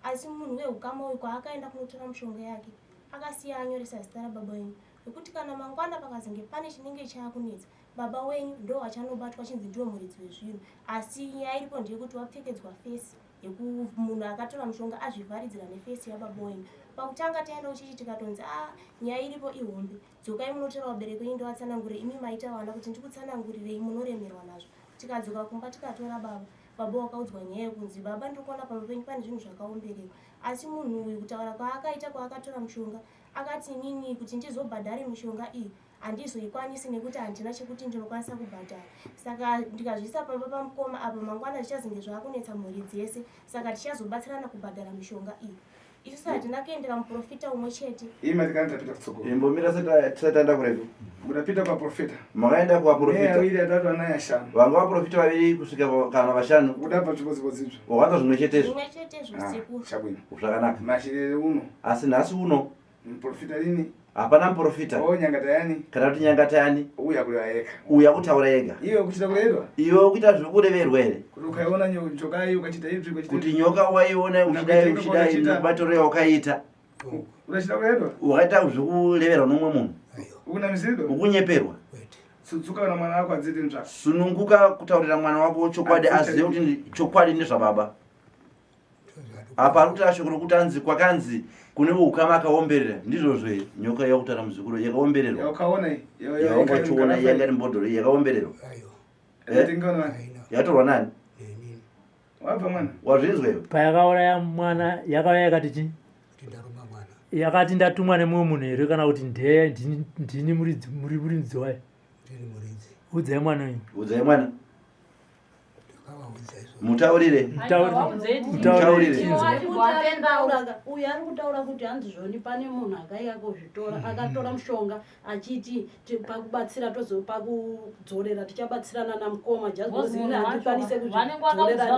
asi munhu weukama uyu kwaakaenda kunotora mishonga yake akasiya anyoresa zita rababa wenyu nekuti kana mangwana pakazenge pane chinenge chaakunetsa baba wenyu ndo vachanobatwa chinzi ndiwo muridzi wezvinhu asi nyaya iripo ndeyekuti wapfekedzwa fesi yekumunhu akatora mushonga azvivharidzira nefesi yababa wenyu. Pakutanga taenda kuchechi tikatonzi a ah, nyaya iripo ihombe dzokai munotora vabereki venyu ndovatsanangurire imi maita vana kuti ndikutsanangurirei munoremerwa nazvo. Tikadzoka kumba tikatora baba baba wakaudzwa nyaya yekunzi baba ndiri kuona pamba penyu pane zvinhu zvakaombererwa asi munhu uyu kutaura kwaakaita kwaakatora mushonga akati inini kuti ndizobhadhare mishonga iyi handizoikwanisi nekuti handina chekuti ndinokwanisa kubhadhara saka ndikazviisa pamba pamukoma apa mangwana zvichazenge zvaakunetsa mhuri dzese saka tichazobatsirana kubhadhara mishonga iyi isusu hatina kuendera muprofita umwe chete. Imi matikana tapita kutsogolo. Imbomira tisati taenda kurefu. Mutapita kwaprofita. Makaenda kuvaprofita. Vaviri atatu ana ashanu. Vanga vaprofita vaviri kusvika kana vashanu. Kuda pazvikodzikodzo izvo. Wakanzwa zvimwe chetezvo. Zvimwe chetezvo ah, sekuru. Chabwino. Zvakanaka. Mashirere uno. Asi nhasi uno. Muprofita lini? Hapana muprofita. Oh, nyangatayani. Kana kuti nyangatayani. Uya kureva yega. Uya kutaura yega. Iwe kuchita kureverwa? Iwe kuita zvekureverwa here? Kuti ukaiona nyoka iyo ukachita izvi ukachita. Kuti nyoka waiona uchidai uchidai nekubatoro yawakaita. Unachita kureverwa? Wakaita zvekureverwa nomumwe munhu. Ukunamisirirwa? Ukunyeperwa. Tsutsuka kana mwana wako adzite nzvaka. Sununguka kutaurira mwana wako chokwadi azive kuti chokwadi ndezvababa. Apa ari kutaura shoko rokuti anzi kwakanzi kune ukama akaomberera ndizvozvo here nyoka yakutaura muzukuru yakaombererwa Yaukaona iyi. yaungachiona yanga iri mubhodhoro yakaombererwa Eh? Yatorwa nani Wabva mwana. Wazvinzwa iwe? Payakauraya mwana yakauya yakati chii? Yakati ndatumwa nemumwe munhu here kana kuti ndeye ndini muridzi muri muridzi wayo? Udzai mwana uyu. Udzai mwana. Mutaurire. Mutaurire. Uyu ari kutaura kuti hanzi zvoni pane munhu akaiya kozvitora akatora mushonga achiti pakubatsira tozo pakudzorera tichabatsirana namukoma just because ini handikwanise kuzvidzorera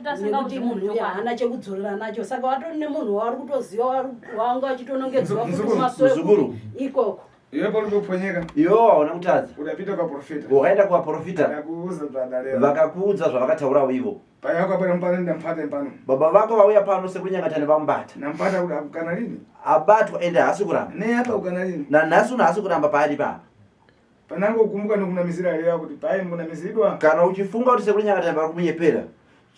ndega nekuti munhu uyu haana chekudzorera nacho saka watori nemunhu waari kutoziva wanga achitonongedzwa futi kumasoro ikoko. Iwe pauri kuponyeka. Iwe waona kutadza. Udapita kwa profita. Wakaenda kwa profita. Vakakuudza zvandaleva. Vakakuudza zvavakataura ivo. Baba vako apana mpano ndampata mpano. Baba vako vauya pano sekunyangatani vamubata. Ndampata kuda kana lini? Abatwa ende haasi kuramba. Ne apa ukana lini? Nanhasi uno haasi kuramba paari papa. Panango kumbuka nokunamisira leo kuti pai mukunamisidwa. Kana uchifunga kuti sekunyangatani vari kumunyepera,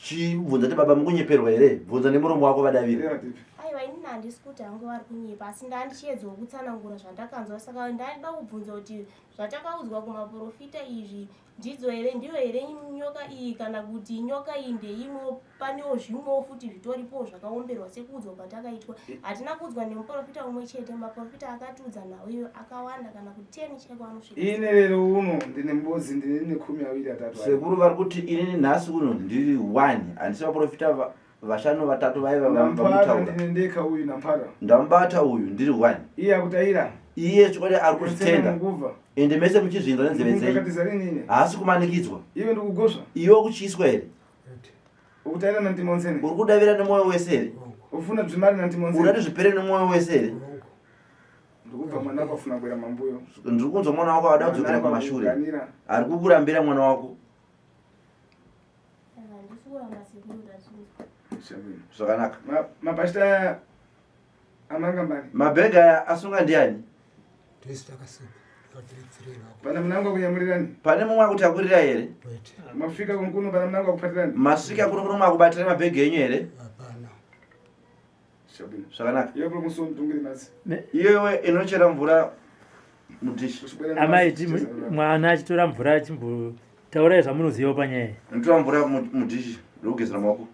chibvunza ti baba mukunyeperwa here? Bvunza nemuromo wako vadavire. Aiwa Aiwa inini handisi kuti hangu vari kunyepa asi ndandichiedzawo kutsanangura zvandakanzwa saka ndaida kubvunza kuti zvatakaudzwa kumaporofita izvi ndidzo here ndiyo here nyoka iyi kana kuti nyoka iyi ndeimwewo panewo zvimwewo futi zvitoripowo zvakaomberwa sekuudzwa kwatakaitwa hatina kuudzwa nemuporofita umwe chete maporofita akatiudza nhau iyo akawanda kana kuteni chaiko anosvika Ine lero uno ndine mbudzi ndine nekumi awiri atatu Sekuru vari kuti inini nhasi uno ndiri one handisi vaprofita vashanu vatatu vaiva vamutaura. Ndine ndeka uyu nampara. Ndamubata uyu ndiri one. Iye akutaira. Iye chokwadi ari kuzvitenda. Ende mese muchizvinzwa nenzeve dzenyu. Haasi kumanikidzwa. Iwe ndikugosva. Iwe ukuchiiswa here? Ukutaira nantimonsene. Uri kudavira nemwoyo wese here? Ufuna zvimari nantimonsene. Urati zvipere nemwoyo wese here? Ndikubva mwana wako afuna kuera mambuyo. Ndiri kunzwa mwana wako ada kudzokera kumashure. Ari kukurambira mwana wako. Zvakanaka. Mapashita amanga mbani. Mabhega aya asunga ndiani? Pana munangu akunyamurirani? Pane mumwe akutakurira here? Mafika kunkuno pana munangu akupatirani? Masvika kuno kuno makubatira mabhega enyu here? Zvakanaka. Iwewe inochera mvura mudhishi. Amai mwana achitora mvura achimbotaurai zvamunoziva panyaya. Inotora mvura mudhishi ndokugezera maoko.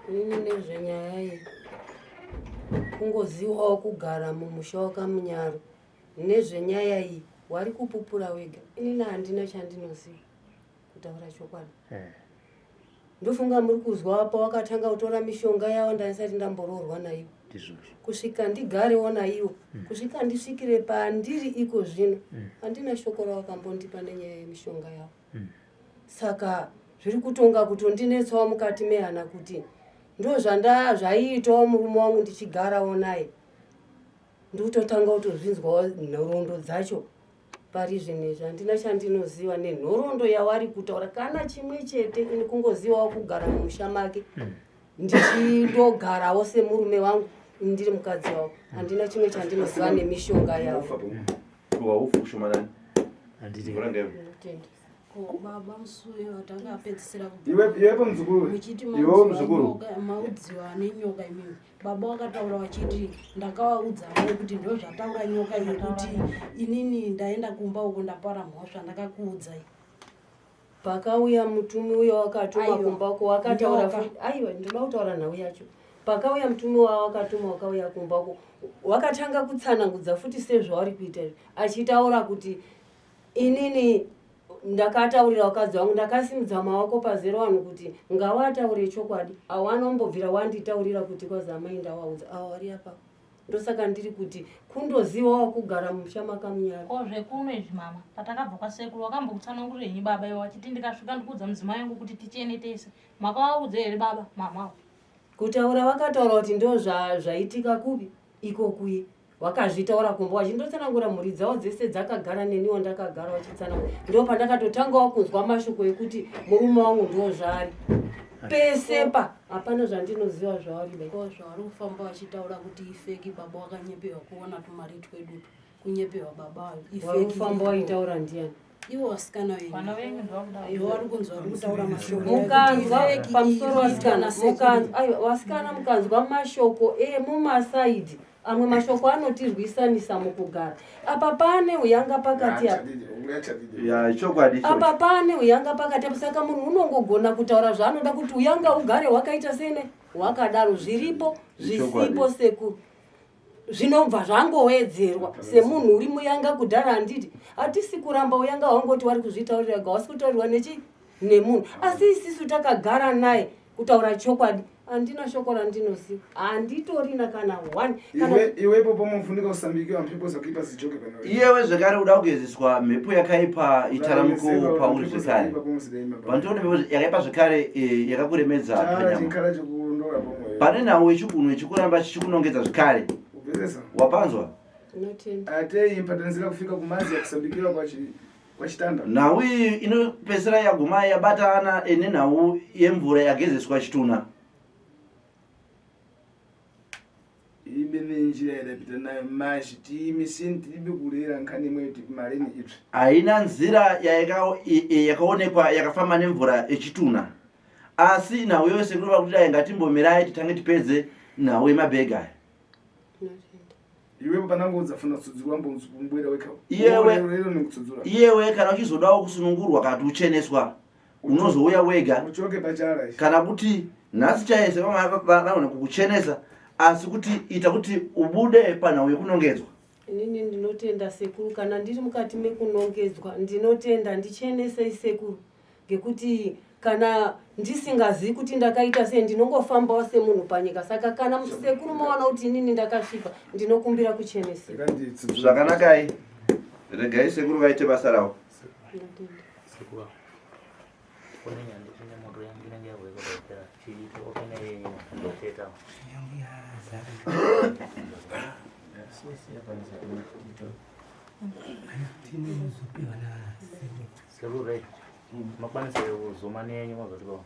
Ini nezvenyaya iyi kungozivawo kugara mumusha wakamunyaro nezvenyaya iyi wari kupupura wega inini handina chandinoziva kutaura chokwadi eh. ndofunga muri kuzwa pawakatanga kutora mishonga yavo ndandisati ndamboroorwa naiwo kusvika ndigarewo naiwo mm. kusvika ndisvikire pandiri iko zvino mm. handina shoko rawakambondipa nenyaya yemishonga yavo mm. saka zviri kutonga kutondinetsawo mukati mehana kuti ndozvanda zvaiitawo murume wangu ndichigarawo naye ndikutotanga kutozvinzwawo nhoroondo dzacho Pari zvino izvi handina chandinoziva nenhoroondo yawari kutaura kana chimwe chete ini kungozivawo kugara mumusha make hmm. ndichindogarawo semurume wangu ndiri mukadzi wavo handina chimwe chandinoziva nemishonga yavo Baba musuyo atanga apedzisira iwepo muzukuru muchiti iwewo muzukuru maudziwa nenyoka imimi Baba wakataura wachiti ndakavaudzawo kuti ndozvataura nyoka iyo kuti inini ndaenda kumba uko ndapara mhosva ndakakuudzai. Pakauya mutumi uyo wakatuma kumba uko wakataura aiwa ndinoda kutaura nhau yacho. Pakauya mutumi wawakatuma wakauya kumba uko wakatanga kutsanangudza futi sezvauri kuita izvi achitaura kuti inini ndakataurira vakadzi vangu ndakasimudza maoko pazero vanhu kuti ngawataure chokwadi awana umbobvira wanditaurira kuti kwazi amai ndawaudza awa wari apa ndosaka ndiri kuti kundoziva wakugara musha makamunyara ko zvekuno izvi mama patakabva kwasekuru wakambokutsanangurirei baba iwe wachiti ndikasvika ndikuudza mudzimai wangu kuti tichene tese makawaudza here baba mama kutaura vakataura kuti ndo zvaitika kupi iko kuye Wakazvitaura kumba wachindotsanangura mhuri dzavo dzese dzakagara neniwo ndakagara wachitsanangura ndo pandakatotangawo kunzwa mashoko ekuti murume wangu ndo zvaari pese pa hapana zvandinoziva zvaari dai ko zvaari kufamba vachitaura kuti ifeki baba wakanyepewa kuona tumari twedu kunyepewa baba ifeki kufamba waitaura ndiyani ivo vasikana venyu ivo vari kunzwa vari kutaura mashoko mukanzwa pamusoro vasikana mukanzwa vasikana mukanzwa mashoko emumasaidhi amwe mashoko anotirwisanisa mukugara apa pane uyanga pakati apa chokwadi apa pane uyanga pakati apa saka munhu unongogona kutaura zvaanoda kuti uyanga ugare hwakaita sene hwakadaro zviripo zvisipo sekuru zvinobva zvangowedzerwa semunhu uri muyanga kudhara handiti hatisi kuramba uyanga hwangoti wari kuzvitaurira ga wasi kutaurirwa nechi nemunhu asi isisu takagara naye kutaura chokwadi handina shoko randinoziva handitorina kana one iwe ipopo mufunika usambikiwa mhepo dzakaipa zijoke pano iyewe zvekare uda kugezeswa mhepo yakaipa itaramuko pauri zvekare pandiona mhepo yakaipa zvekare eh, yakakuremedza panyama pane nhau yechigunwe chikuramba chichikunongedza zvekare wapanzwa atei mpatanzira kufika kumazi yakusambikiwa kwachi kwachitanda nhau iyi inopedzisira yaguma yabatana nenhau yemvura yagezeswa chitunha ibe nenjira yadapita nayo mashi tiimisini tiribe kurera nkhani imweyo timaleni itsvi haina nzira yakaonekwa yakafamba nemvura yechitunha. Asi nhau yose kureva kuti dai ngatimbomirai titange tipedze nhau yemabhegi aya. Iwewe panangoudza funa kutsudzurwa mbonzubwera weka. Iyewe Lero nekutsudzura. iyewe kana uchizodawo kusunungurwa kana kuti ucheneswa unozouya wega Uchoke pachala ichi. kana kuti nhasi chaiye sevavanogona kukuchenesa asi kuti ita kuti ubude panhau yekunongedzwa. Inini ndinotenda sekuru kana ndiri mukati mekunongedzwa ndinotenda ndichenesei sekuru ngekuti kana ndisingazivi kuti ndakaita sei ndinongofambawo semunhu panyika saka kana sekuru maona kuti inini ndakasvipa ndinokumbira kucheneseka. Zvakanakai regai sekuru vaite basa ravo. Sekuru kune nyandi ine moto yangu inenge yakuekotopera chiito opene yenyu ndoteta. Sekuru right makwanisa kuzoma nenyu mazotipa.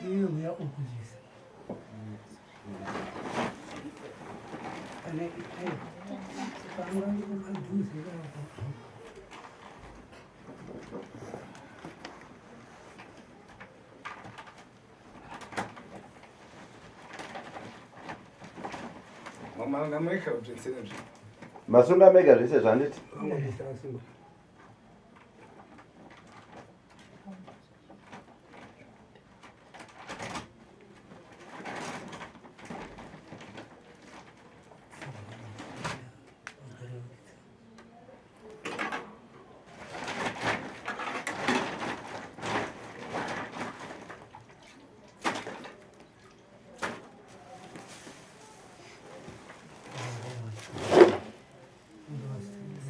Iwe uya ukuzvisa. Ane ayo. Panga padhuze ipapo. Mama ngameka zvese nezvi. Masunga mega zvese zvanditi. Vangozvisa vasunga.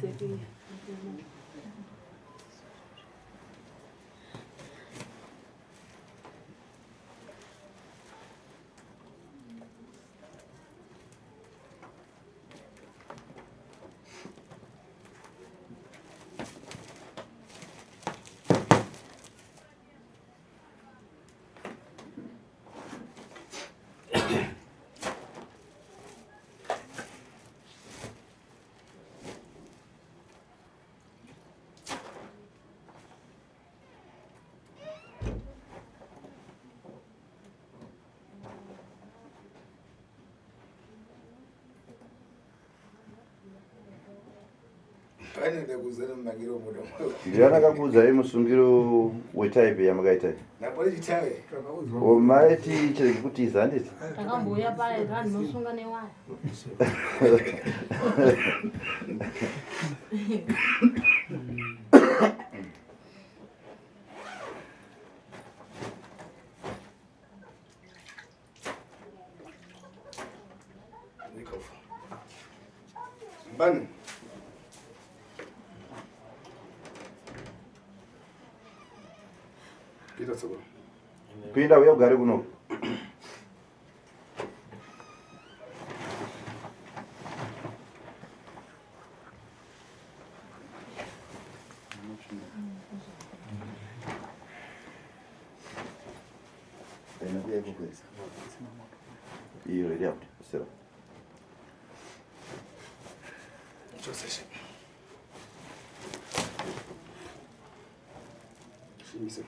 Sekuru. Pane ndakuzana mumangiro mudo. Ndiani akakuudzai musungiro wetype yamakaita iyi? Napoli chitawe. O maiti chirege kutiza handiti? Takambouya paya vanhu nosunga newaya. Nikofu. Mbani. Pita tsokoro. Pinda uya ugare kuno. Iyo iri apo. Sera. Chose. Shimise.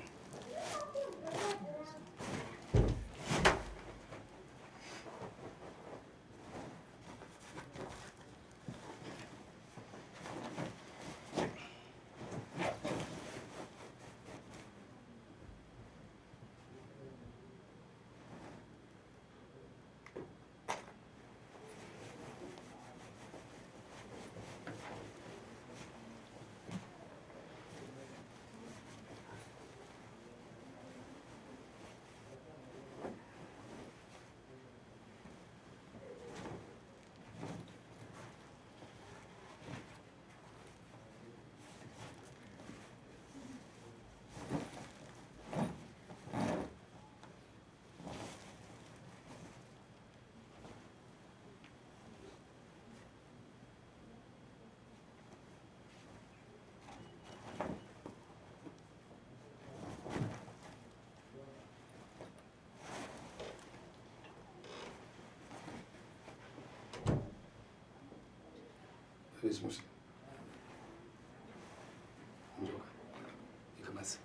Zvimusha. Njoka. Ikamasi.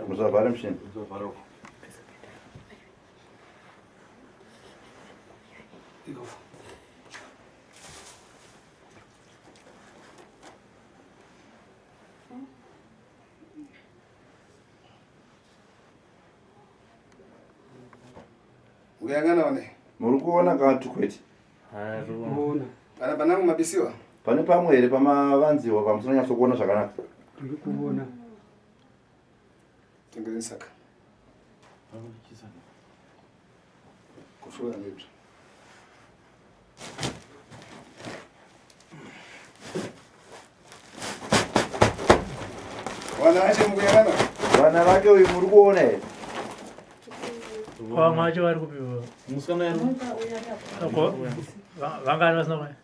Musavhara muchini. Uyangana wane. Muri kuona kana kuti kwete? Pana panangu mabisiwa. Pane pamwe here pamavanziwa pamusina kuona zvakanaka? Tiri kuona. Tengereni saka. Kufuura ndizvo. Vana vacho mukuyangana? Vana vake uyu muri kuona here? Vamwe vacho vari kupi? Musikana yari. Vangani vasina kuya?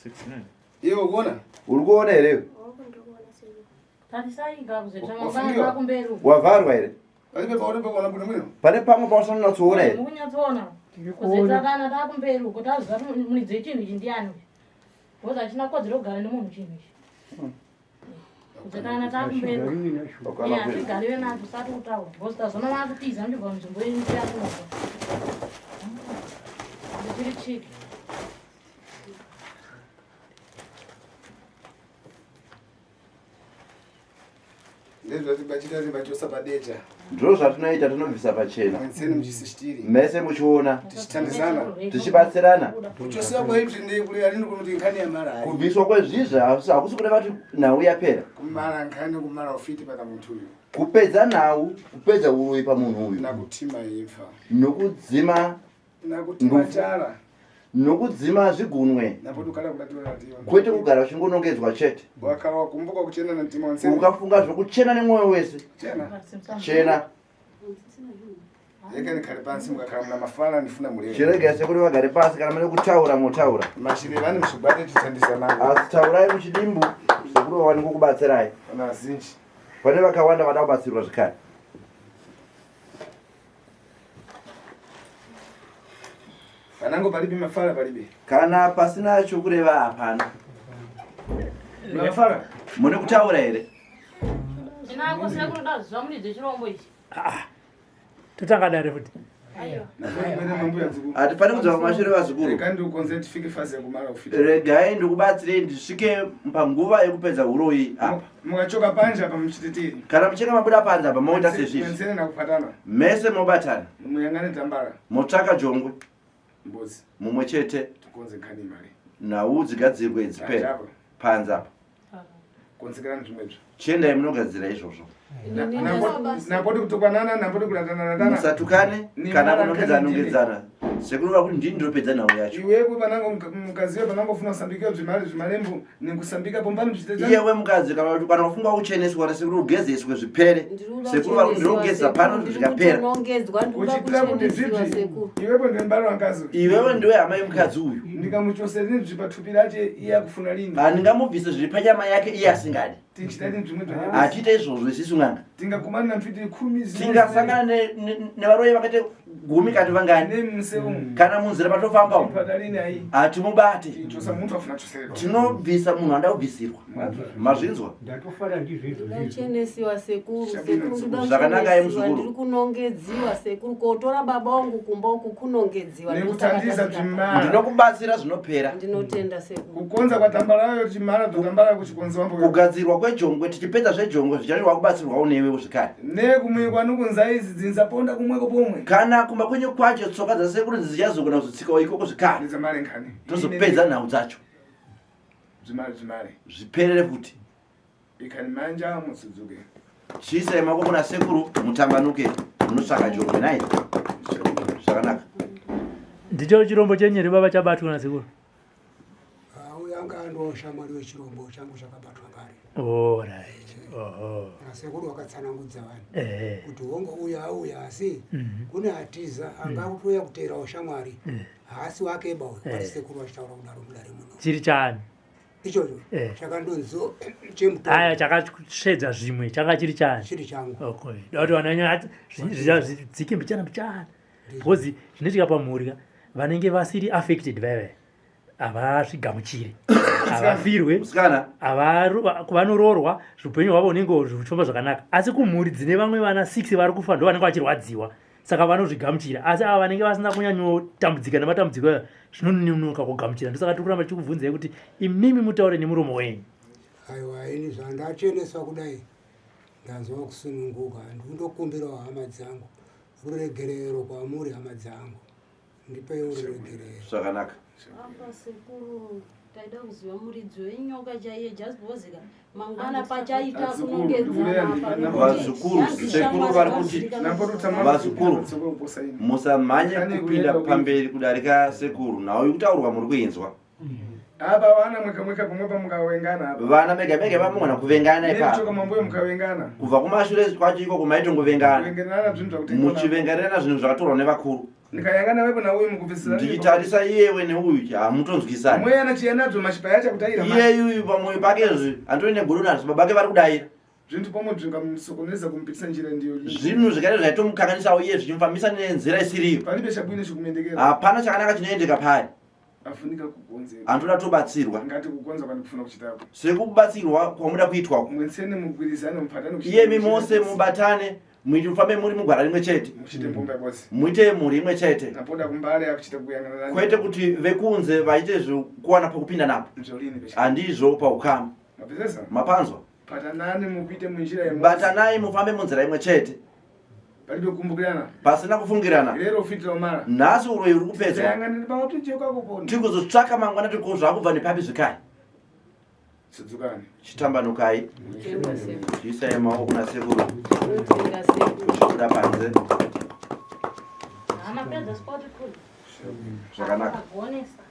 69. Iwe ukuona? Uri kuona here? Tarisai kumberi. Wavharwa here? Palibe paone pakuona bwino bwino. Pane pamwe pausina here? Mukunyatsoona. Kuzoita takumberi uko taziva kuti muridzi wechinhu ichi ndiani uyu. Because hachina kodzero kugara nemunhu chinhu ichi. Kuzoita takumberi. Hatigariwe nacho usati kutaura. Because tazoona vakutiza muchibva munzvimbo yenyu yakunobva. Chiri chiki. Ndezvatibachita tibachosa padecha. Ndizvo zvatinoita tinobvisa pachena. Mwenzeni muchisisitiri. Mese muchiona. Tichitandizana. Tichibatsirana. Kuchosiwa kwaizvi ndekule alini kuti nkhani ya mara. Kubviswa kwezvizvi hakusi kureva kuti nhau yapera. Kumara nkhani kumara ufiti pana munthu uyu. Kupedza nhau, kupedza uroyi pamunhu uyu. Nakutima imfa. Nokudzima Nakutima chala. Nokudzima zvigunwe. Kwete kugara uchingonongedzwa chete. Wakawakumbuka kuchena na mtima wansema. Ukafunga zvokuchena nemwoyo wese. Chena. Chena. Rega nikhale pansi mukakhala muna mafala ndifuna mulere. Chirega sekuri vagare pasi kana mune kutaura motaura. Mashire vane muchibate titandizana. Asi taurai muchidimbu sekuri vawane kukubatsirai. Pana zinji. Pane vakawanda vada kubatsirwa zvekare. Panango palibe mafala palibe. Kana pasina chokureva hapana. Mafala. Mune kutaura here? Ndinako sekuru ndaziva muridzi wechirombo ichi. Totanga dare futi. Hatifani kudzoka kumashure vazukuru. Regai ndikubatsirei ndisvike panguva yekupedza uroyi apa. Mukachoka panje apa muchiteteri. Kana muchinge mabuda panze apa moita sezvizvi. Mwenzeni nakubatana. Mese mobatana. Muyangane tambara. Motsvaka jongwe. Mbudzi. Mumwe chete. Tikonze nkhani mari. Nhau dzigadzirwe dzipere. Panze apa. Konzekerani zvimwezvo. Chiendai munogadzira izvozvo. Napoti kutukwanana napoti kulatanana. Musatukane kana kunongedzana nongedzana. Sekuru vakuti ndini ndinopedza nhau yacho. Iwewe panango mukaziwe panangofuna kusambika zvimari zvimalembo nekusambika pombani zvichita. Iyewe mukadzi kana kuti kana ufunga kucheneswa nasekuru ugezeswe zvipere. Sekuru vakuti ndinogeza pano zvikapera. Ndinongedzwa ndinoda Uchitira kuti kuchenesiwa zvibvi. sekuru. Iwepo ndiwe mbari wakazi. Iwewe ndiwe hama yemukadzi uyu. Ndikamuchosera zvipatupi rache iye akufuna lini. Handingamubvise zviri panyama yake iye asingadi. Tichita lini zvimwe zvanyama. Hatiite izvozvo isisu n'anga. Tingakumana na mfiti 10 Tingasangana nevaroyi vakaite 10 kati vangani. Kana munzira patofamba umu. Patalini ayi. Hatimubate. Chosa muntu afuna chosererwa. Tinobvisa munhu anoda kubvisirwa. Mazvinzwa? Ndatofara ndizvo izvozvo. Ndoda kuchenesiwa sekuru sekuru ndoda Zvakanaka, kuchenesiwa muzukuru. ndiri kunongedziwa sekuru kotora baba wangu kumba uku kunongedziwa Nekutandiza zvimara. Ndinokubatsira zvinopera. Ndinotenda sekuru. Kukonza kwatambarayo chimara zvotambarayo kuchikonzi wambo. Kugadzirwa kwejongwe tichipedza zvejongwe zvichariwa kubatsirwawo newe zvekare. Nekumwikwa nokunza idzi dzinza ponda kumweko pomwe. Kana kumba kwenyu kwacho tsoka dzasekuru dzichazogona kuzotsikawo ikoko zvekare. Dzamare nkhani. Tozopedza nhau dzacho. Zvimare zvimare. Zviperere futi. Ikani manja musudzuke. Chiisai maoko kuna sekuru mutambanuke munotsvaka jongwe nai. Zvakanaka. Ndicho chirombo chenyu here baba chabatwa nasekuru? Ah, uyo anga andiwo shamwari wechirombo changu chakabatwa kare. Alright. Oho. Nasekuru wakatsanangudza vanhu Ehe. kuti hongo uyo auya asi Mhm. kune atiza anga kutouya kuteerawo shamwari Eh. haasi wake ba uyo Eh. but sekuru vachitaura kudaro mudare muno. Chiri chani? Ichocho Eh. chakandonziwo chemutombo. Aya chakasvedza zvimwe changa chiri chani? Chiri changu. Okay. Da kuti vana zvidzike mbichana mbichana. Because zvinoitika pamhuri ka vanenge vasiri affected vaya vaya havazvigamuchire havafirwe vanoroorwa zvupenyu hwavo hunenge huchifamba zvakanaka asi kumhuri dzine vamwe vana 6 vari kufa ndo vanenge vachirwadziwa saka vanozvigamuchira asi ava vanenge vasina kunyanyotambudzika nematambudziko aya zvinononoka kugamuchira ndosaka tiri kuramba tichikubvunzai kuti imimi mutaure nemuromo wenyu aiwa ini zvandacheneswa kudai ndanzwa kusununguka ndindokumbirawo hama dzangu ruregerero kwamuri hama dzangu ndipeiwo ruregerero zvakanaka Apa sekuru taida kuziva muridzi wenyoka chaiye just because ka mangwana pachaita kunongedzana apa nekuti Vazukuru, yanzi sekuru shamwari vari kuti dzazvikanwa. vazukuru musamhanye kupinda pamberi kudarika sekuru nhau ikutaurwa muri kuinzwa Apa vana mweka mweka pamwe pamukawengana apa. Vana mega mega vamugona kuvengana Nekuchoka ipapo. mambuyo mukavengana. Kubva kumashure kwacho ikoko maitongovengana. Kuvengerana zvinhu zvakuti Muchivengerana zvinhu zvakatorwa nevakuru. Ndikayangana wepo nauyu mukupesera. Ndichitarisa iyewe neuyu hamutonzwisani. Mweya nachiyanadzo machipaya chakutaira. Iyeyu uyu pamwoyo pake zvi andori negodo nazvo baba vake vari kudaira. Zvinhu pamwe zvingamusokoneza kumupitisa njira ndiyo. Zvinhu zvikaita zvaitomukanganisawo iye zvichimufambisa nenzira isiriyo. Palibe chabwino chikumendekera. Hapana chakanaka chinoendeka paari. Afunika kugonzera. Anotoda tobatsirwa. Ngati kugonza kwandikufuna kuchitako. Sekubatsirwa kwamuda kuitwa. Mwensene mugwirizane mupatane kuchita. Iyemi mose mubatane muite mufambe muri mugwara rimwe chete. Muchite mbomba bose. Muite mhuri imwe chete. Napoda kumbare akuchita kuyangana. Kwete kuti vekunze vaite zvekuwana pokupinda napo. Nzvolini pesha. Handizvo paukama. Mapezesa? Mapanzwa. Patanani mukuite munjira imwe. Batanai mufambe munzira imwe chete. Palibe kukumbukirana. Pasina kufungirana. Lero ufitira umara. Nhasi uroyi uri kupedzwa. Tayangana pamwe kupona. Tikuzotsvaka mangwana tiko zvakubva nepapi zvekare. Sudzukani. Chitambanukai. Chiisai maoko kuna sekuru. Chibuda panze. Amapedza sport kuri. Zvakanaka. Agonesa.